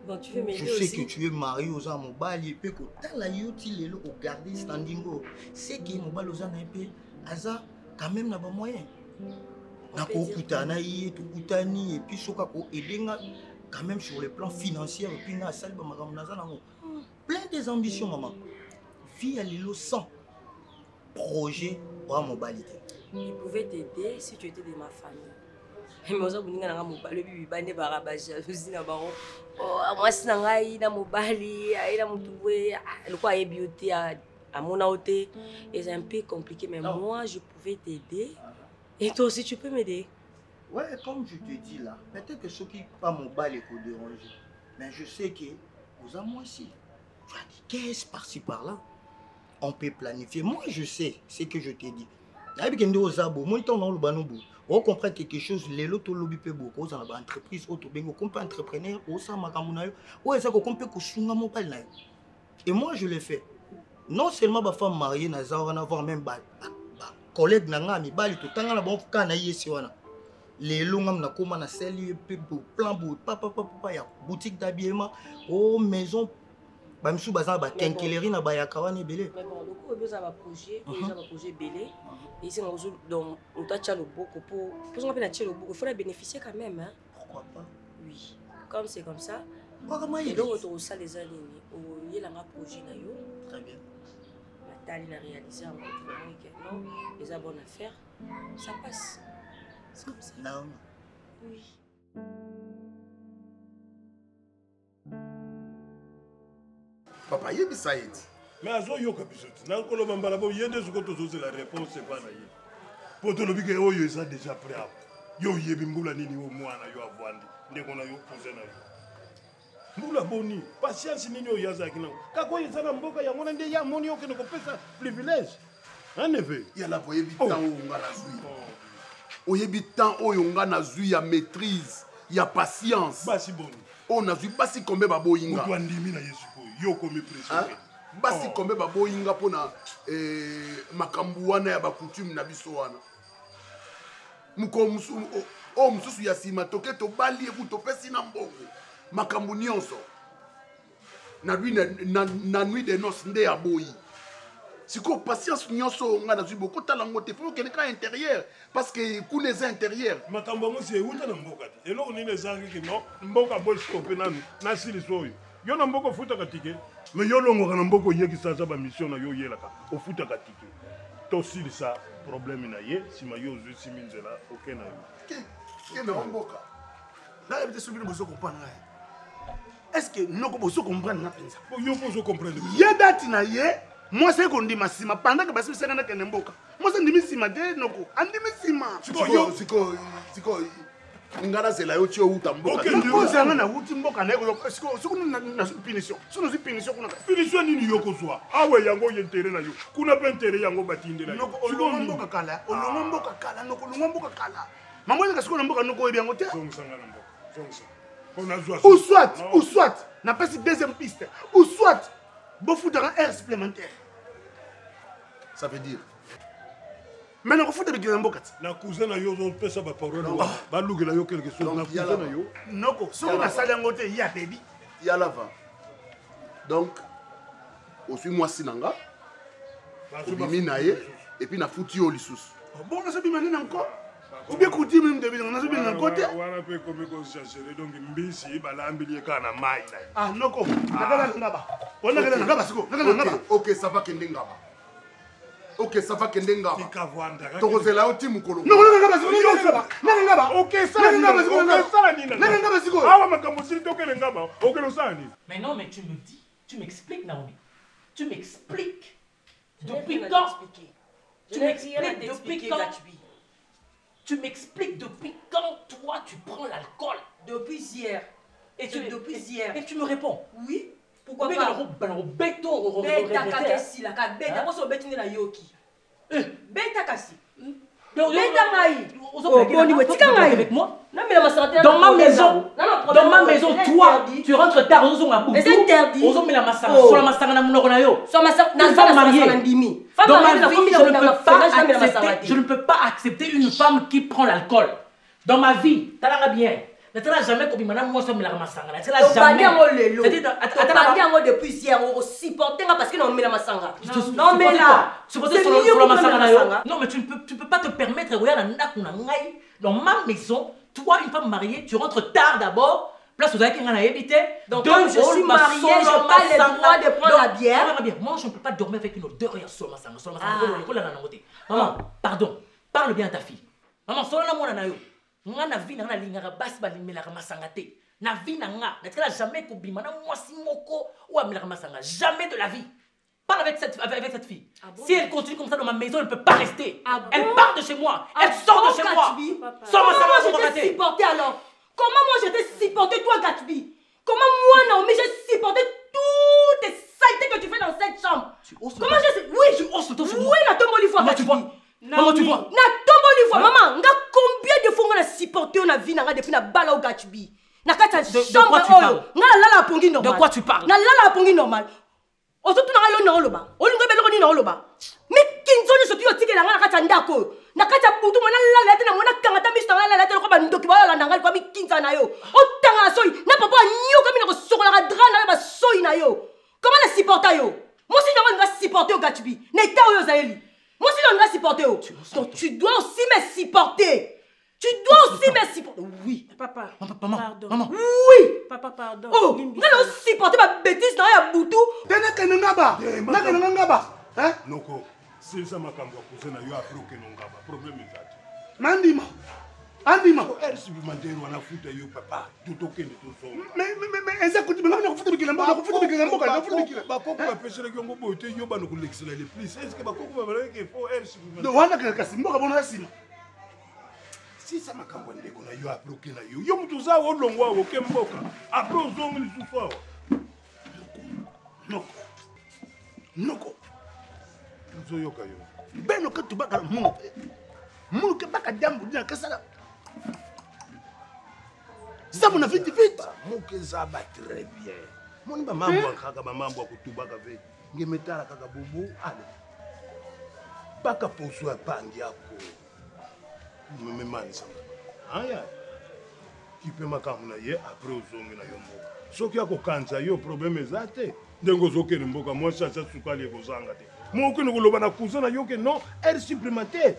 Bon, tu veux m'aider Je sais aussi? que tu es marié oza mobali mpe kotala yo ti lelo ogarde standing oyo. C'est que mobali oza na ye mpe aza quand même na bamoyen. Nakokutana na ye, tokutani, et puis soki akoaide nga quand même sur le plan financier, et puis nga asali bamakambo naza nango. Plein des ambitions, maman. Vie ya lelo sans projet oya mobali te. Il pouvait t'aider si tu étais de ma famille. Mais oza boninga na nga mobali, oyebi mibali nde baka ba jalousie na bango. Oh, mwasi na ngai na mobali, aye na motu boye, ah, lokola ayebi yo te, amona yo te. Et c'est un peu compliqué, mais Non. moi, je pouvais t'aider. Et toi aussi, tu peux m'aider. Ouais, comme je te dis là, peut-être que ceux qui pas mobali est déranger, mais je sais que oza mwasi, tu as des caisses par-ci par-là. On peut planifier. Moi, je sais ce que je te dis. Nayebi ke nde oza bo, moi ntango naoloba no bo, ocomprendre quelque chose, lelo tolobi mpe bo, kozala na ba-entreprise oyo tobengi, okomi mpe entrepreneur, osala makambo na yo, oyo eza kokomi mpe kosunga mobali na yo. Et moi, je le fais. Non seulement ba-femme mariée naza wana, voire même ba-collègue na nga mibali, totanga na bango kaka na ye se wana. Lelo ngam nakóma na seli ye mpe bo, plan boye, pa, pa, pa, pa, pa, ya boutique d'habillement, o maison, bamisusu baza na bakenkeleri na bayaka wana ebele. Mais bon, loko oyo oza ba projet, oyo eza ba projet ebele, esenga ozo, donc, moto atya loboko po, po songa mpe natia loboko, il faut la bénéficier quand même, hein. Pourquoi pas? Oui, comme c'est comme ça. Waka mayele. Eloko tokosala eza nini? Oyelanga projet na yo. Très bien. Natali na réaliser yango, vraiment que non, eza bonne affaire, ça passe. C'est comme ça. Naomi. Oui. Papa, yebisa ye ti. Mais azoyoka biso ti. Nakoloba mbala bo, ye nde sikoyo tozozela réponse epa na ye. Po tolobi ke oyo eza déjà prêt awa. Yo oyebi mbula nini oyo mwana yo avandi, ndeko na yo, cousin na yo. Mbula boni, patience nini oyo azalaki nango. Kaka oyo eza na mboka yango na nde ye amoni yo okende kopesa privilège. Hein, neveu? Yala, oyebi temps oyo nga nazwi. Oyebi temps oyo nga nazwi ya maîtrise, ya patience. Basi boni. Oyo nazwi basi kombe baboyi nga. Moto andimi na ye sikoyo, yo okomi pression. Hein? Basi kombe baboyi nga mpona, makambo wana ya bakoutume na biso wana. Mokolo mosusu, oyo mosusu ya nsima toke tobali eku topesi na mbongo. Makambo nyonso. Na nuit, na, na, na nuit de noces nde ya boyi. Sikoyo patience nyonso oyo nga nazwi bokotala yango te, faut okende kaka intérieur parce que kuna eza intérieur. Makambo yango si euta na mboka te. Eloko nini ezangi ke non, mboka bostope nanu, nasilisa oyo. Yo na mboka ofutaka tike? Mais yo olongwaka na mboka oyekisa aza ba mission na yo oyelaka, ofutaka tike. Tosilisa problème na ye, nsima yo ozwi simi nzela, oke na yo. Ke, ke na mboka. Nayebi te soki bino bozo comprendre ngai. Est-ce que noko bozo comprendre nga mpenza? Bo, yo mpo ozo comprendre. Ye date na ye, mwasi ekondima nsima pendant que basi bisaka nakende mboka. Mwasi andimi nsima te noko, andimi nsima. Sikoyo, sikoyo, sikoyo, nga nazela yo ti outa mboka. Okende Nakozi yanga nawuti mboka na ye kozwa, sikoyo, soki nazwi punition, soki nazwi punition kuna. Punition nini yo kozwa? Awa yango oyo intérêt na yo. Kuna pe intérêt yango batindela yo. Noko, Sikoyo olongwa nini? mboka kala, olongwa mboka kala, noko, olongwa mboka kala. Mama oyaka sikoyo na mboka noko oyebi yango te? Zongisa nga na mboka. Zongisa. Mpo nazwa Ou soit, Non. ou soit, napesi deuxième piste. Ou soit, bofutaka heure supplémentaire. Ça veut dire? Mais nakofuta bikila na mboka ti. Na cousin na yo ozopesa ba parole Donc, wana. Balukela yo quelque chose. Donc, Na cousin yala na yo. Noko, soki Yala nasali yango te, ye abebi. Yala va. Donc, ozwi mwasi na nga, Bazwi obimi na ye, et puis nafuti yo lisusu. Bon, nazobima nde na nko? Ou bien coutume nde bino, nazobima na nko te? Wana mpe ekomi koexagere, donc mbisi balambeli ye kaka na mai na ye. Ah, noko, nakala na ngaba. Wana nakala na ngaba sikoyo, nakala na ngaba. Ok, ok, ça va kende ngaba. Ok, ça va kende ngaba. Tokozela yo ti mokolo. Awa makambo osili tokende ngaba okende osala nini? Mais non, mais tu me dis, tu m'expliques, Naomi. Tu m'expliques. Depuis quand? Tu m'expliques depuis quand? Tu m'expliques depuis quand toi tu prends l'alcool? Depuis hier. Et tu depuis hier. Et tu me réponds? Oui. Pourquoi Mais pas? Béton, Beta kaka esilaka beta poso obeti nde nayoki. Beta kasi. Beta ngai. Boni boye tika ngai. Avec moi? Namela masanga te. Dans ma maison, dans ma maison, toi, tu rentres tard, ozonga butu. Eza interdit. Ozomela masanga, sola masanga na monoko na yo. So masanga, Une naza femme na mariée. masanga na ndimi. Femme Dans ma mariée, vie, nakomi je na ne peux na pas fromage, namela masanga accepter, te. je ne peux pas accepter une femme qui prend l'alcool. Dans ma vie, talanga bien. Natala jamais kobima na mwasi omelaka masanga. Natala Tobandi jamais. yango lelo. C'est-à-dire, Tobandi yango depuis hier osupporte nga parce que naomela masanga. Naomela. Supporter C'est sur le mieux sur le que masanga na namela yo. masanga. Non, mais tu peux pas te permettre koya na ndako na ngai, dans ma maison, toi une femme mariée, tu rentres tard d'abord. Place ozalaki nga nayebi te. Donc, Deux, comme je suis oh, mariée, masolo, je pas le masanga. droit de prendre Donc, la bière. non, bien. Moi, je ne peux pas dormir avec une odeur ya solo masanga, solo masanga. Ah. Kolala nango te. Maman, pardon. Parle bien à ta fille. Maman, solo na mwana na yo. Nga na vie na nga nalingaka basi balimelaka masanga te. Na vie na nga, natikala jamais kobima na mwasi moko oyo amelaka masanga. Jamais de la vie. Parle avec cette fille. Ah bon? Si elle continue comme ça dans ma maison, elle ne peut pas rester. Ah bon? Elle part de chez moi. Ah Elle sort de bon, chez moi. Gatbi? Sors Comment masanga moi pour je t'ai rater. supporté alors? Comment moi je t'ai supporté toi, Gatbi? Comment moi, Naomi, j'ai supporté toutes tes saletés que tu fais dans cette chambre? Tu oses le Comment ton. je... Oui. Tu oses le ton sur Oui, moi. natomboli fois, Maman, tu Gatbi. vois. Maman, tu vois. Natomboli fois, Hein? maman. Nga combien de fois nga na supporté na vie na nga depuis na bala au Gatbi? Na kati ya De chambre quoi tu oyo. parles? Nga na lala pongi normal. De quoi tu parles? Na lala pongi normal. Ozotuna nga loni na oloba. Olingo ebeloko nini na oloba. Mikinzo nyonso tu otikela nga na kati ya ndako oyo. Na kati ya butu mwana lala te na mwana kanga ta miso na nga lala te lokola bandoki bayolanda nga lokola mikinza na yo. Otanga na soyi na papa anyokami na kosokolaka dra na yo basoyi na yo. Comment na supporta yo? Mwasi nango alinga supporter yo Gatbi. Na eta oyo ozaleli. Mwasi nango alinga supporter yo. Donc tu dois aussi me supporter. Tu dois aussi me supporter. Oui. Papa, Maman, pardon. maman. Oui. Papa, pardon. Oh, Limbisa. nga na osupporter ba bêtise na yo ya butu. Te nakende ngaba. Nakende nga ngaba. Hein? Noko silisa makambo ya cousin na yo apres okende ngaba problème eza te. Nandima. Andima. Heure supplémentaire wana futa yo papa to tokende tozonga. Mais eza kuti nga nakofuta mikila mboka, nakofuta mikila mboka, nakofuta mikila. Bakoko bapeselaki yango boye te yo bana kolekisela le plus. Est ce que bakoko babalaki fo heure supplémentaire? Donc wana kasi mboka bona ya nsima. Sisa makambo ya ndeko na yo apres oke na yo. Yo moto oza awa olongwa awa oke mboka apres ozongi lisusu awa. Noko. Noko. Tozoyoka yo. Beno ke tubaka na munu. Munu ke baka dambu dina kesala. Zamu na vite vite. Moke eza ba très bien. Moni ba mambo ya kaka ba mambo ya kotubaka ve. Ngemetala kaka bobo ale. Baka poso ya pangi yako. Memanisa. Aya. Kipe makambo na ye apres ozongi na yo mboka. Soki akokanisa yo problème eza te. Ndenge ozokende mboka mwasi aza sukali ekozanga te. Mo okende koloba na cousin na yo ke non heure supplémentaire.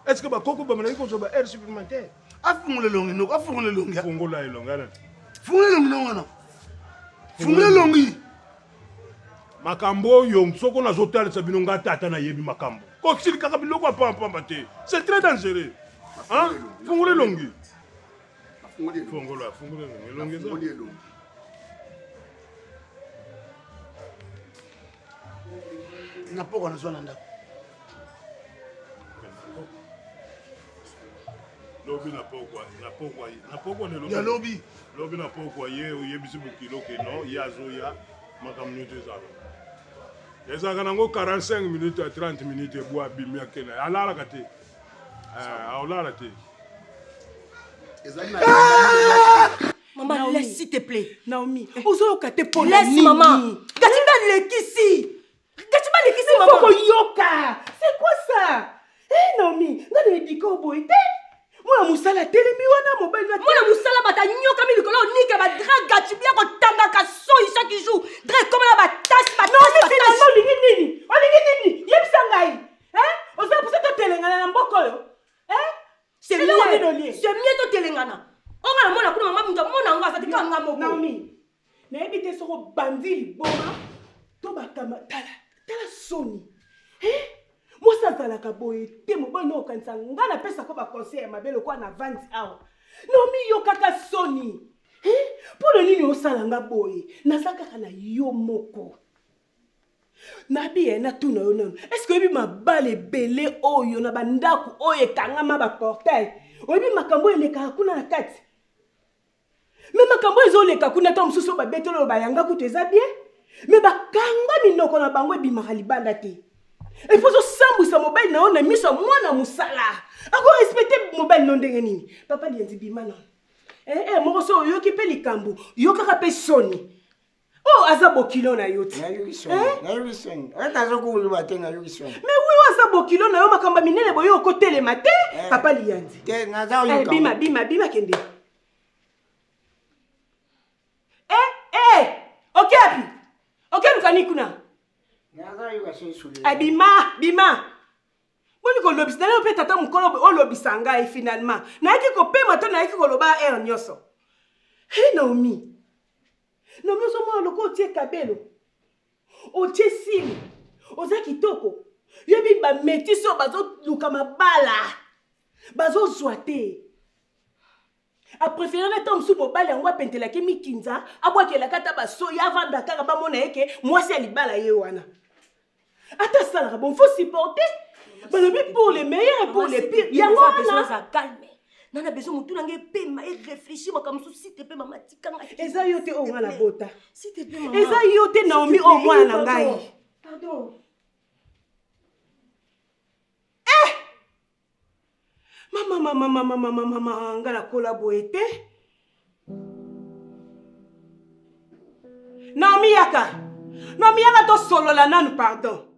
Est-ce que bakoko bamelaki kozwa ba heure supplémentaire? Afungola elongi noko, afungola elongi. Fungola elongi ana. Fungola elongi na wana. Fungola elongi. Makambo oyo soko nazotalisa bino nga tata nayebi makambo. Kokisili kaka biloko ya pampamba te. C'est très dangereux. Hein? Fungola elongi. Fungola, fungola elongi. Elongi eza. Afungoli elongi. Na poko nazwa na ndako. Lobi na pokwa, na pokwa, na pokwa lelo. Ya lobi. Lobi na pokwa ye oyebisi bokilo ke non, ye azoya makambo nyonso ezalaka. Ezalaka nango 45 minutes à 30 minutes ebwa abimi akende. Alalaka te. Aolala te. Ezali na Maman, Naomi. laisse s'il te plaît. Naomi, ozoyoka te mpona Laisse nini? maman. Gatbi alekisi. Gatbi alekisi Il faut maman. koyoka. C'est quoi ça? Eh Naomi, nga na edika oboye te. Mwana mosala atelemi wana mobali na mwana mosala bato anyokami likolo onika badra Gatbi akotangaka soyi chaque jour dra ekoma na batashe Naomi, finalement olingi nini? Olingi nini? Yebisa ngai. Hein? Oza mposa totelengana na mboka oyo. Hein? C'est Eloko nini mieux, olie? c'est mieux totelengana. Onga na mona kuna mama moto amona yango aza te kaka nga moko. Naomi, nayebi te soko obandi liboma to bakama tala, tala soni. Mwasi azalaka boye te, mobali na okanisa ngai napesaka baconseil ya mabe lokola na vandi awa. Naomi, yokaka soni. Mpo na nini osala nga boye? Naza kaka na yo moko. Nabi ye natuna yo nano, eske oyebi mabala ebele oyo na bandako oyo ekangama baportail? Oyebi makambo oyo elekaka kuna na kati? Me makambo oyo ezoleka kuna, ntango mosusu oyo babeteli oyo bayanga kutu eza bien, me bakanga minoko na bango, ebimaka libanda te. Epo ozosambwisa mobali na yo na miso ya mwana mosala, akorespecte mobali no ndenge nini? Papa Lienzi, bima nano. Eh, eh, moko so oyoki mpe likambo, yokaka mpe soni. Oyo aza bokilo na yo te. Nayoki soni, nayoki soni. Ata azokoloba te, nayoki soni. Mais oui, oyo aza bokilo na yo, makambo ya minene boye okotelema te. Papa Liyanzi. Te, naza oyoka. Bima, bima, bima, kende. Eh, eh, oke api? Oke lukani kuna? Naza oyoka soni solo. Eh, bima, bima. Boni kolobisa nayo mpe tata mokolo boye olobisa ngai finalement. Nayaki kopema to nayaki koloba heure nyonso. He Naomi. Naomi, ozomona lokola otie kabelo, otie sili, oza kitoko. Yoyebi bametisi oyo bazoluka mabala bazozwa te. Aprefere na ntango mosusu mobali yango apentelaki mikinza, abwakelaka ata basoyi, avanda kaka bamona ye ke mwasi ya libala ye wana. Ata asalaka bon, faut supporter. Balobi pour le meilleur et pour le pire. Yango wana calme. Nana besoin motu na ngai epema erefléchir makambo mosusu. S'il te plaît mama, tika ngai. Eza yo te oyo ngai nabota. S'il te plaît mama. Eza yo te Naomi oyo mwana na ngai. Pardon. Eh! Mama, mama, mama, mama, mama, ngai nakola boye te. Naomi yaka. Naomi yaka tosolola nanu, pardon.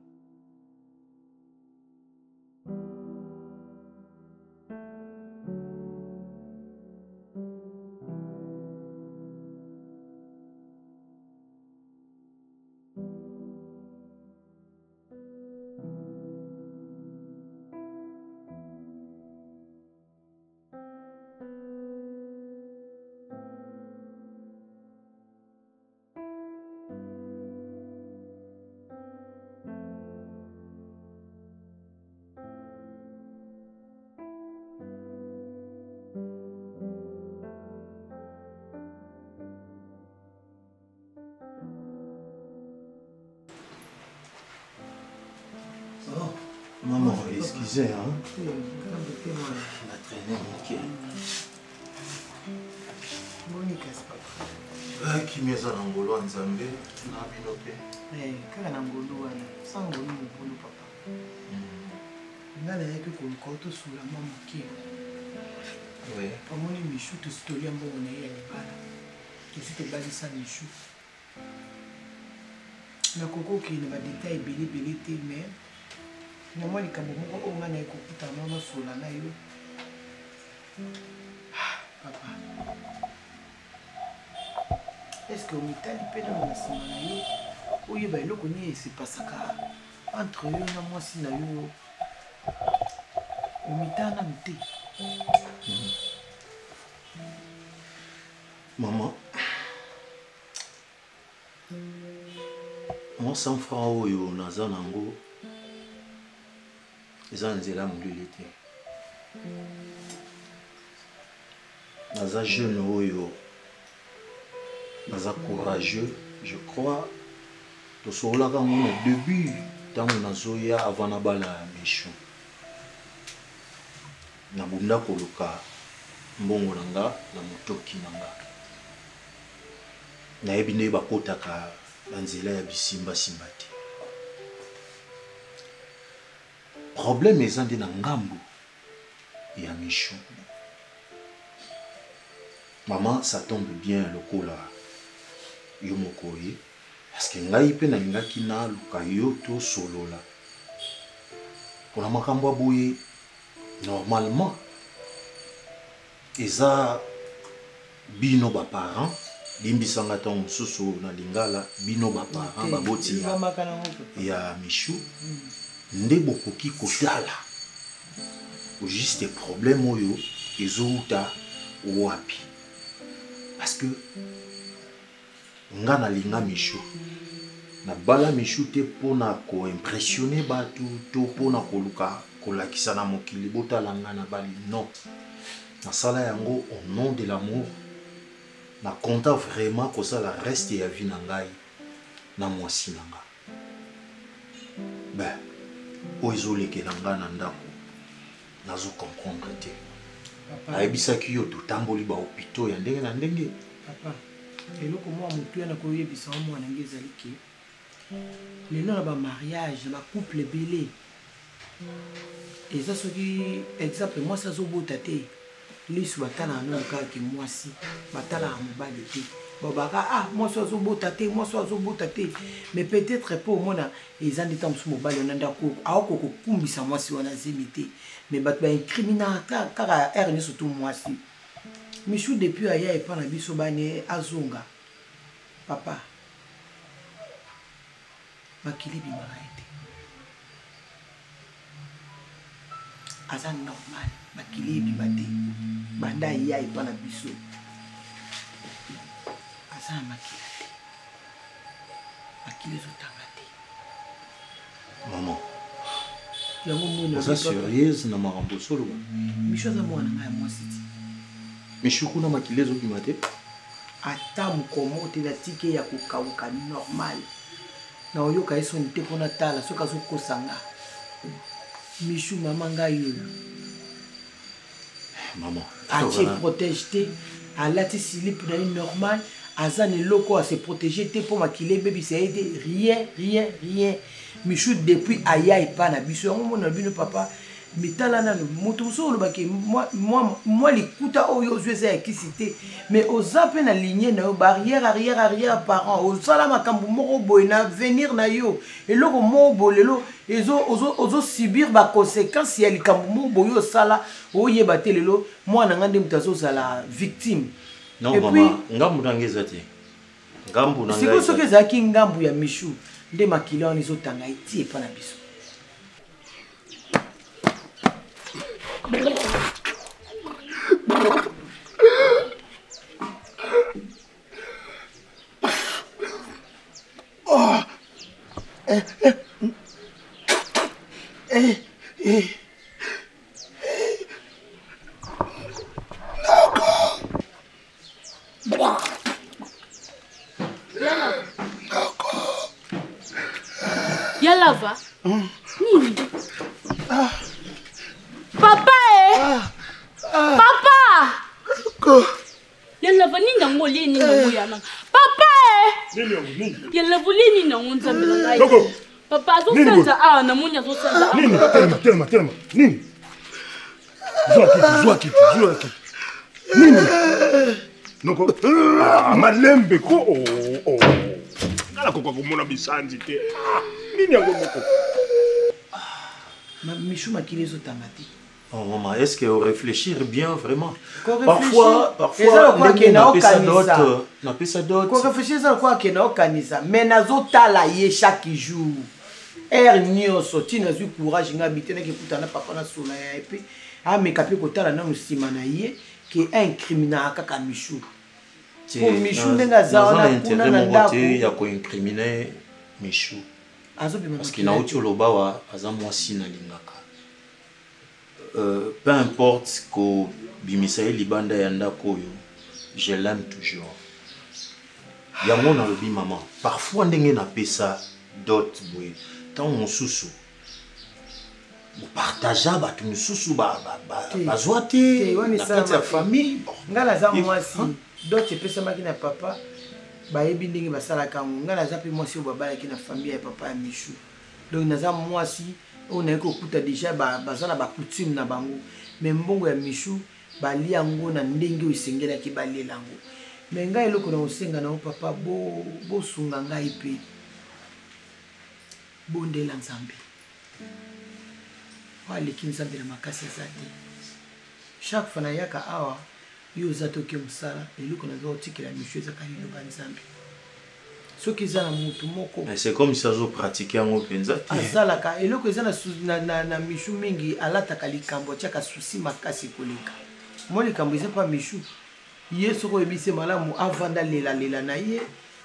Maman, excusez, hein. Na traîné moke. Boni kasi papa? Kimia eza na ngolu ya Nzambe na bino mpe. Kaka na ngolu wana, sa ngolu mobulu papa. Nga nayaki koluka yo tosolola mwa moke. Omoni Michou, tosi tolia mbongo na ye ya libala. Tosi tobalisa Michou. Nakoki kokende na badetail ebele ebele te, mais na mwa likambo moko oyo ngai naye kokutana na nasola na yo. Papa, est ce que omitali mpe nano na nsima na yo, oyeba eloko nini esepasaka entre yo na mwasi na yo? Omitala nano te? Maman, mwa 100 francs oyo naza nango eza na nzela ya molili te. Naza jeune oyo naza courageux, je crois tosololaka yango na début ntango nazoya avant nabala ya Michou. Nabunda koluka mbongo na nga na motoki na nga. Nayebi ndenge bakotaka banzela ya bisimbasimba te. Problème eza nde na ngambo ya Michou. Maman, ça tombe bien lokola yo moko oye, parce que ngai mpe nalingaki naluka yo tosolola mpona makambo ya boye. Normalement eza bino ba parents, limbisanga ntango mosusu na lingala, bino ba parents baboti ya Michou nde bokoki kotala juste problème oyo ezowuta wapi, parce que nga nalinga Michou. Nabala Michou te pona ko impressionner batu to pona koluka kolakisa na mokili botala nga nabali non. Nasala yango au nom de l'amour. Na compta vraiment kosala reste ya vie na ngai na mwasi na nga. Ben, oyo ezolekela nga na ndako nazo comprendre te. Nayebisaki yo totamboli ba hôpitaux ya ndenge na ndenge. Papa, eloko mwa motuya nakoyebisa yo mwana nge ezali ke lelo na bamariage na bacouple ebele eza soki exemple mwasi azobota te lisu batalaka nano kaka ke mwasi batalaka mobali te babaka ah mwasi azobota te mwasi azobota te mais peut-être mpo omona eza nde ntango mosusu mobali wana nde akoki kokumbisa mwasi wana zemi te mais bato baincriminaka kaka heure nyonso tu mwasi Michou depuis aya epa na biso bane azonga papa makili ebimaka ye te aza normal makili ebima te banda aya epa na biso aza na makila te makili ezotanga te Maman. Yango mona. Oza sérieuse na makambo osoloba? Michou aza mwana ngai ya mwasi ti. Michou kuna makila ezobima te? Ata mokomo te natiki ye ya kokauka normal. Na oyoka ye soni te mpo natala soki azokosa nga. Michou mama ngai oyo. Maman. Atie protège te, alati silip na ye normal, aza na eloko a se protéger te mpo makila ebebisa ye te, rien, rien, rien. Michou depuis aya epa na biso yango mona bino papa mitala nanu moto mosusu olobaki mwa likuta oyo ozwi eza ya kisi te mais oza mpe na ligne na yo barrière arrière arrière parent osala makambo moko boye na avenir na yo eloko moko boye lelo ozosubir baconséquence ya likambo moko boye osala oyeba te lelo mwana nga nde moto azozala victime non mama ngambu na nga eza te ngambu na sikoyo soki ezalaki ngambu ya michou nde makila wana ezotanga eti epa na biso Oh. Eh, eh. Eh, eh. Ya lava nini ah. papa e eh? ah. papa ya lava nini yango olie nini yango ya nanga papa e ya lava olie nini yango nzambe na ngai papa azosanza awa namoni azosanza nini telema telema telema nini zwa kiti zwa kiti zwa kiti nini noko ah, malembe ko oh, oh. nga nakoka komona bisanzi te ah, nini yango moko misu makili ezotanga te Oh, maman, est-ce que réfléchir bien vraiment Parfois, parfois, ndenge napesa dot, euh, napesa dot. Ko réfléchir eza lokola akenda okanisa, mais nazotala ye chaque jour. Heure nyonso ti nazwi courage nga bite nake kutana na papa na sola ya epe ameka mpe kotala nanu nsima na ye ke incriminaka kaka Michou. Po Michou ndenge aza wana kuna na ndako ya ko incriminer Michou. Azobima parce que nauti oloba wa aza mwasi nalingaka. Euh, peu importe kobimisa ye libanda ya ndako oyo je l'aime toujours yango nalobi mama parfois ndenge napesa dot boye ntango mosusu bopartagea bato mosusu bazwa te na kati ya famille ngai naza mwasi dot epesamaki na papa bayebi ndenge basalaka yango ngai naza mpe mwasi oyo babalaki na famille ya papa ya michou donc naza mwasi oyo naye kokuta deja baza na bacoutume na bango mais mbongo ya michou balia yango na ndenge oyo esengelaki balela yango mais ngai eloko na kosenga na yo papa bosunga bo ngai mpe bondela nzambe oyo aleki nzambe na makasi aza te chaque fois nayaka awa yo oza te oke mosala eloko naza kotikela michou ezaka liloba nzambe soki eza na mutu moko Mais c'est comme si azo pratiquer yango mpenza te. Asalaka eloko eza na, na, na, na Michou mingi alataka likambo atiaka souci makasi koleka mwa likambo eza pa Michou ye soki oyebisi ye malamu avanda lelalela na ye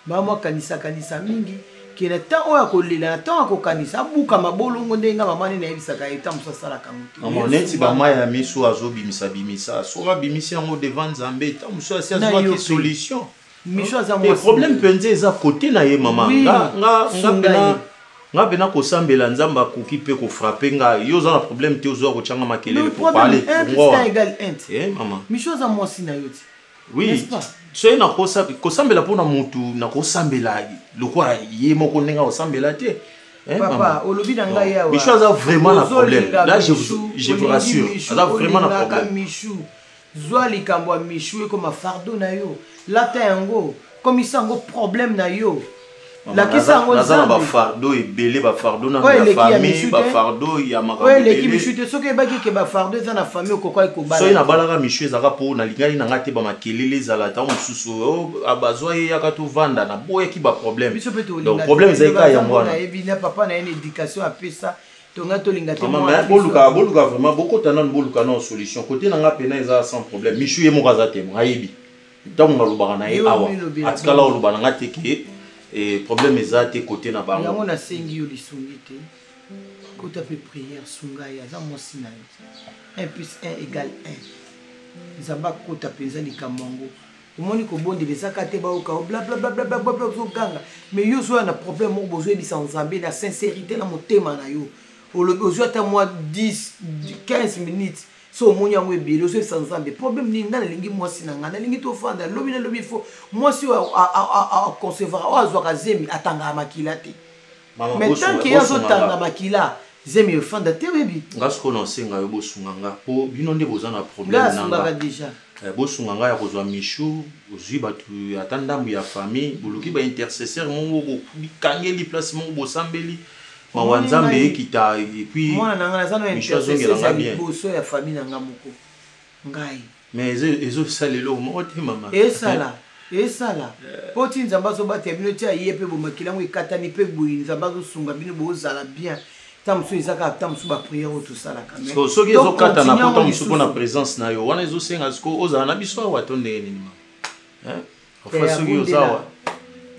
mama akanisakanisa mingi Ke na temps oyo akolela, na temps akokanisa, abuka mabolongo ndenge nga mama nde nayebisaka ye, ntango mosusu asalaka yango te. Mama, neti bamai ya miso azobimisa bimisa, soki abimisi yango devant Nzambe, ntango mosusu asi azwaki solution. Micho aza mwasi. Problème mpenza eza kote na ye mama. Oui, nga nga nga sunga pena ye. nga pena kosambela Nzambe akoki mpe kofrape nga. Yo oza na problème te, ozwa kotyanga makelele Le pour problème, parler. 1 plus Bongo 1 wana. égale 1. Eh mama. Micho aza mwasi na yo ti. Oui. N'est-ce pas? Soki nakosa kosambela mpo na mutu nakosambela lokola ye moko ndenge akosambela te. Eh, Papa, maman. olobi na ngai awa. Michou aza vraiment na problème. Ozolinga Là, je Michou, vous, je vous olingi rassure. Michou, Aza vraiment na olingaka problème. Michou. Zwa likambo ya Michou ekoma fardeau na yo. Lata yango, komisa yango problème na yo. Maman, Lakisa yango naza na Nzambe. bafardeau ebele, bafardeau nano Oyo ya eleki ya famille, Michou te. bafardeau ya makambo Oyo eleki ebele. Michou te, soki oyebaki ke bafardeau eza na famille okokoki kobala Soki te. nabalaka Michou ezalaka mpo nalingaki na ngai te bamakelele ezala ntango mosusu oh, ah, bazwa ye yaka tovanda, naboyaki baproblème. Biso mpe Donc tolinga problème te. ezali kaka yango wana. Nayebi na papa na ye na éducation apesa tonga tolinga te Maman, mwana mais biso. boluka boluka vraiment bokota nanu boluka nanu solution kote na nga pena eza sans problème. Michou ye moko aza témoin, ayebi ntango nalobaka na ye Yo awa milobela atikala bongo. oloba na nga te ke eh, problème eza te kote na bango. Yango nasengi yo lisungi te, kota mpe prière, sunga ye, aza mwasi na yo. 1 plus 1 égale 1. Nzambe akota mpenza likambo yango. Omoni kobondela eza kaka te bayoka yo blablablablabla ozoganga, mais yo ozoya na problème moko bozoyebisa Nzambe na sincérité na motema na yo. Olobi ozwi ata mwa 10 15 minutes, so omoni yango ebele, ozoyebisa Nzambe problème nini, ngai nalingi mwasi na ngai, nalingi tofanda lobi na lobi. Fo mwasi oyo aconcevaka, oyo azwaka zemi, atangaka makila te. Mama, Mais bosunga- tant que ye bosunga azotanga nga. makila, zemi efanda te, oyebi. Nga sikoyo naosenga yo bosunga nga mpo bino nde boza na Nga problème na asungaka nga. déjà. Eh, bosunga ngai ya kozwa Michou, ozwi bato ata ndambo ya famille, boluki baintercesseur moko, bikangeli place moko, bosambeli mawa Omoni Nzambe ngai- ekita et puis mwana na ngai naza na Michou azongela intercesseuse nga ya bien. liboso ya famille na ngai moko ngai. Mais ezosala eloko moko te mama. Esala esala mpo ti Nzambe azobatela bino ti aye mpe bomakili yango ekatani mpe boye, Nzambe azosunga bino bozala bien. Ta mosusu eza kaka ta mosusu baprière oyo tosalaka, mais So, soki to ezokatana continue po yango ta mosusu mpona lisusu. présence na yo wana ezosenga sikoyo ozala na biso awa to ndenge nini mama? Hein? Parfois Eh, soki oza abondela. awa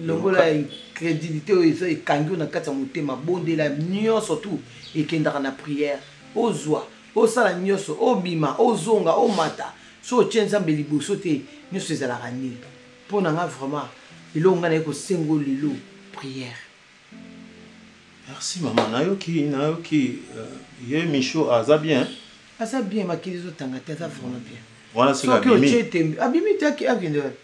Longola incrédulité oyo eza ekangi yo na kati ya motema, bondela nyonso tu ekendaka na prière, ozwa osala nyonso, obima ozonga omata, so otie Nzambe liboso te, nyonso ezalaka nini. Mpo na nga vraiment eloko ngai naye kosengo lelo, prière. Merci mama, nayoki nayoki ye Michou aza bien? Aza bien, makili ezotanga te, aza vraiment bien. Wana sika Soki abimi. otie tembe, abimi te, akende wapi?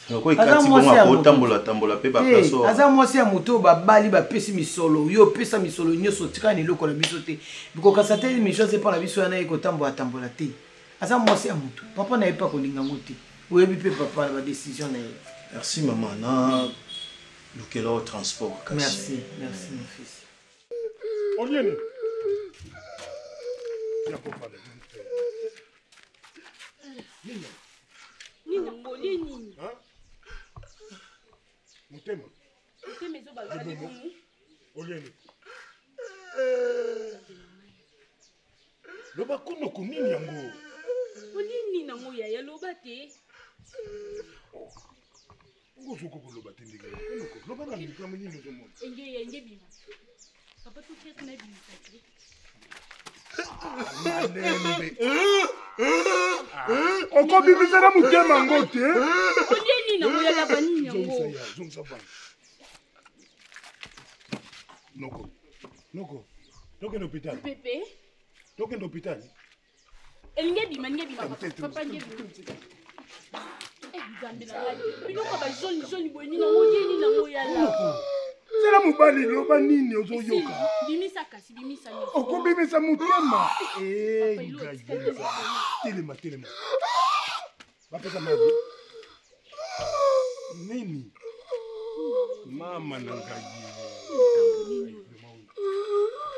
Loko Aza ekati mwasi bongo ya moto. akotambola tambola mpe baplace Te, oyo. aza mwasi ya moto oyo babali bapesi misolo, yo opesa misolo nyonso, otikala na eloko na biso te, bikokasa te. Micho aza epa na biso wana, ye kotambola tambola te, aza mwasi ya moto, papa na ye mpe akolinga yango te, oyebi mpe papa na badécision na ye. Merci mama, na lukela o transport kasi. Merci, merci mon fils. Olieni. Ya kofanda. Nini? Nini yango olie nini? Motema. Motema ezobaluka libumu. Olieni. Loba kunoko nini yango? Olie nini yango yaya, loba te. Ozokoka koloba te ndenge nini? Kunoko, loba na likambo nini ozomona? Enge ya enge bima papa, totia tuna ebimisa te. Malembe. Okobimisa na motema yango te. Olie nini yango yalaba nini yango? Zongisa ya, zongisa bana. Noko. Noko. Tokende hôpital. Pepe. Tokende hôpital. Elingi ebima, elingi ebima papa, papa elingi ebima. Eh, Nzambe na ngai, biloko ya bajaune jaune boye nini yango, olie nini yango yala? Zela mobali, loba nini ozoyoka? Bimisa kasi, bimisa nyonso. Okobimisa motema. Eh, Papa, ilo ngai, etikali te. Telema, telema. Bapesa maji. Nini? Mama na ngai.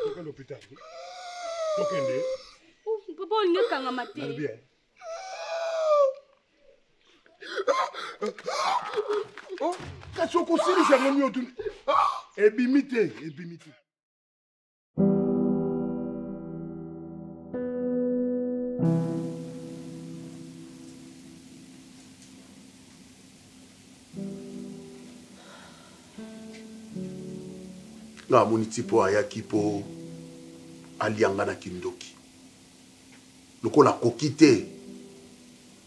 Tokende hôpital. Tokende. Oh, papa olingi ekangama te. Nalobi eh. Oh, kasi okosilisa yango nyonso ebimi te, ebimi te. Nga amoni tipo ayaki mpo alia nga na kindoki. Lokola akoki te,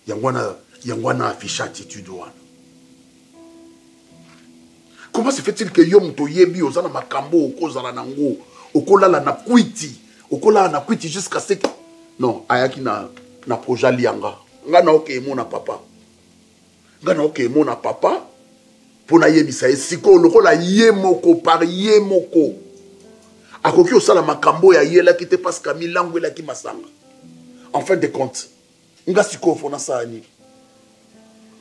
yango wana yango wana affiche attitude wana. Comment se fait-il que yo moto oyebi oza na makambo okozala nango, okolala na kwiti, okolala na kwiti jusqu'à ce que non, ayaki na na projet alia nga. Nga na oke emona papa. Nga na oke emona papa mpo nayebisa ye sikoyo lokola ye moko par ye moko akoki kosala makambo oyo ayelaki te parce que amilangwelaki masanga. En fin de compte, nga sikoyo fo nasala nini?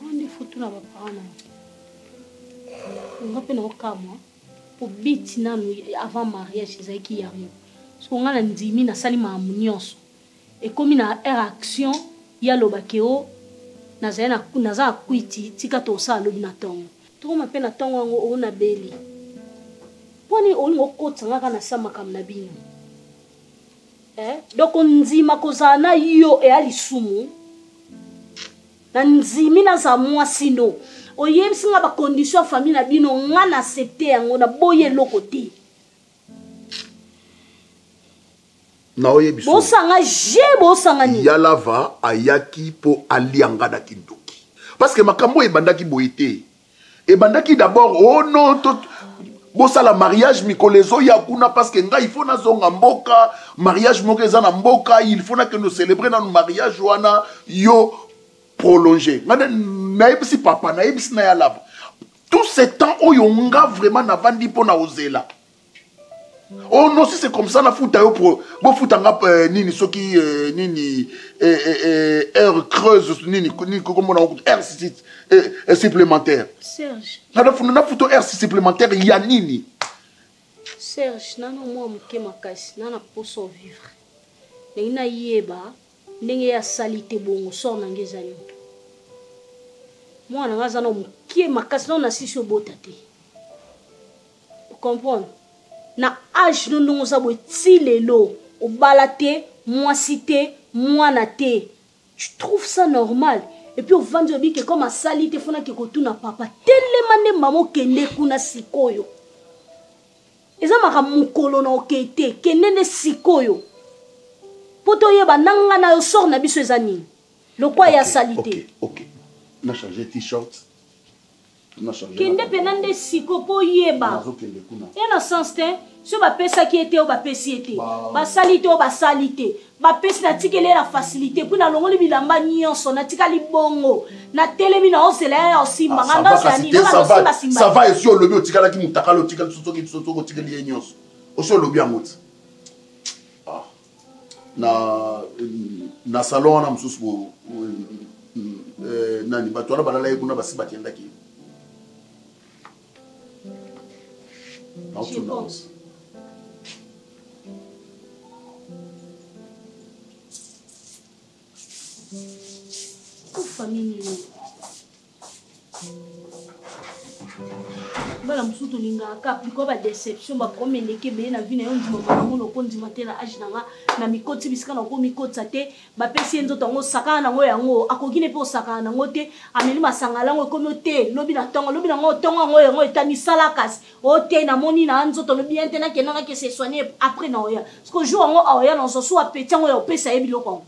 Wana nde fo tuna baparent na yo. Nga mpe naokamwa mpo biti nanu avant mariage ezalaki yango. Soko nga na ndimi nasali makambo nyonso. Ekomi na heure action ye aloba ke o nazali na naza na kwiti tika tosala lobi na tongo. Tokoma mpe na tongo yango o nabeli. Mpo nini olingi okotisa nga kaka na sa makambo na bino? Eh? Donc kondima kozala na yo eya lisumu. Na ndimi nazala mwasi no. Oyebisi nga ba condition ya famille na bino nga na accepte yango na boyi eloko te. Naoyebi so. Bosanga je bosanga nini? Ya lava ayaki po alia nga na kindoki. Parce que makambo ebandaki boye te. Ebandaki d'abord oh non to bosala mariage mikolo ezoya kuna parce que ngai il faut nazonga mboka, mariage moko eza na mboka, il faut nakende célébrer nanu mariage wana yo prolonger. Nga nayebisi papa, nayebisi na ya lava. Tout ce temps oyo nga vraiment navandi mpo na ozela. Oh non, si c'est comme ça, nafuta yo pro, bofuta nga euh, nini soki euh, nini euh, euh, euh, heure creuse nini nini komona heure si, euh, euh, supplémentaire. Serge. Nafuta nafuta heure supplémentaire ya nini? Serge, nano mwa moke makasi, nana poso vivre. Ndenge nayeba ndenge ye asali te bongo sort na ngai ezali. Mwana nga aza na moke makasi, nano nasisi obota te. Comprendre? Na age no ndongo oza boye ti lelo obala te, mwasi te, mwana te. Tu trouves ça normal? Et puis ovandi oyebi ke comme asali te fona ke kotuna papa. Telema nde mama okende kuna sikoyo. Eza makambo mokolo na okei te, kende nde sikoyo. Po toyeba na nga na yo sort na biso eza nini? Lokwa ya asali te. Okay, okay. Na changer t-shirt. Kende pena nde siko po oyeba. Ya na sens te, soki bapesaki ye te oyo bapesi ye te. Basali te oyo basali te. Bapesi natikeli ye na facilité puis nalongoli bilamba nyonso natikali bongo. Natelemi na ozela ya osimba nga ndozela nini? Nga osimba simba. Ça va esi olobi otikalaki mutakala otikali soki soki otikeli ye nyonso. Osi olobi yango ti. Ah. Na na salon wana mosusu bo eh, nani bato wana balalaki kuna basi bakendaki. Je pense. Kufa nini? Bana mosusu tolingaka kaka plikoa ba déception ba problème eleki ebele na vie na yo ndima makambo na okondima te na age na nga na mikoti bisika na okomikotisa te bapesi ye nzoto yango osakana nango yango akoki ne mpe osakana nango te ameli masanga lango ekomi o te lobi na ntongo lobi nango ntongo yango yango etani sala kasi o te namoni na nzoto lobi ye te nakenda nakese soigne après na oya parce que jour yango aoya na ozosu apeti yango ya opesa ye biloko yango.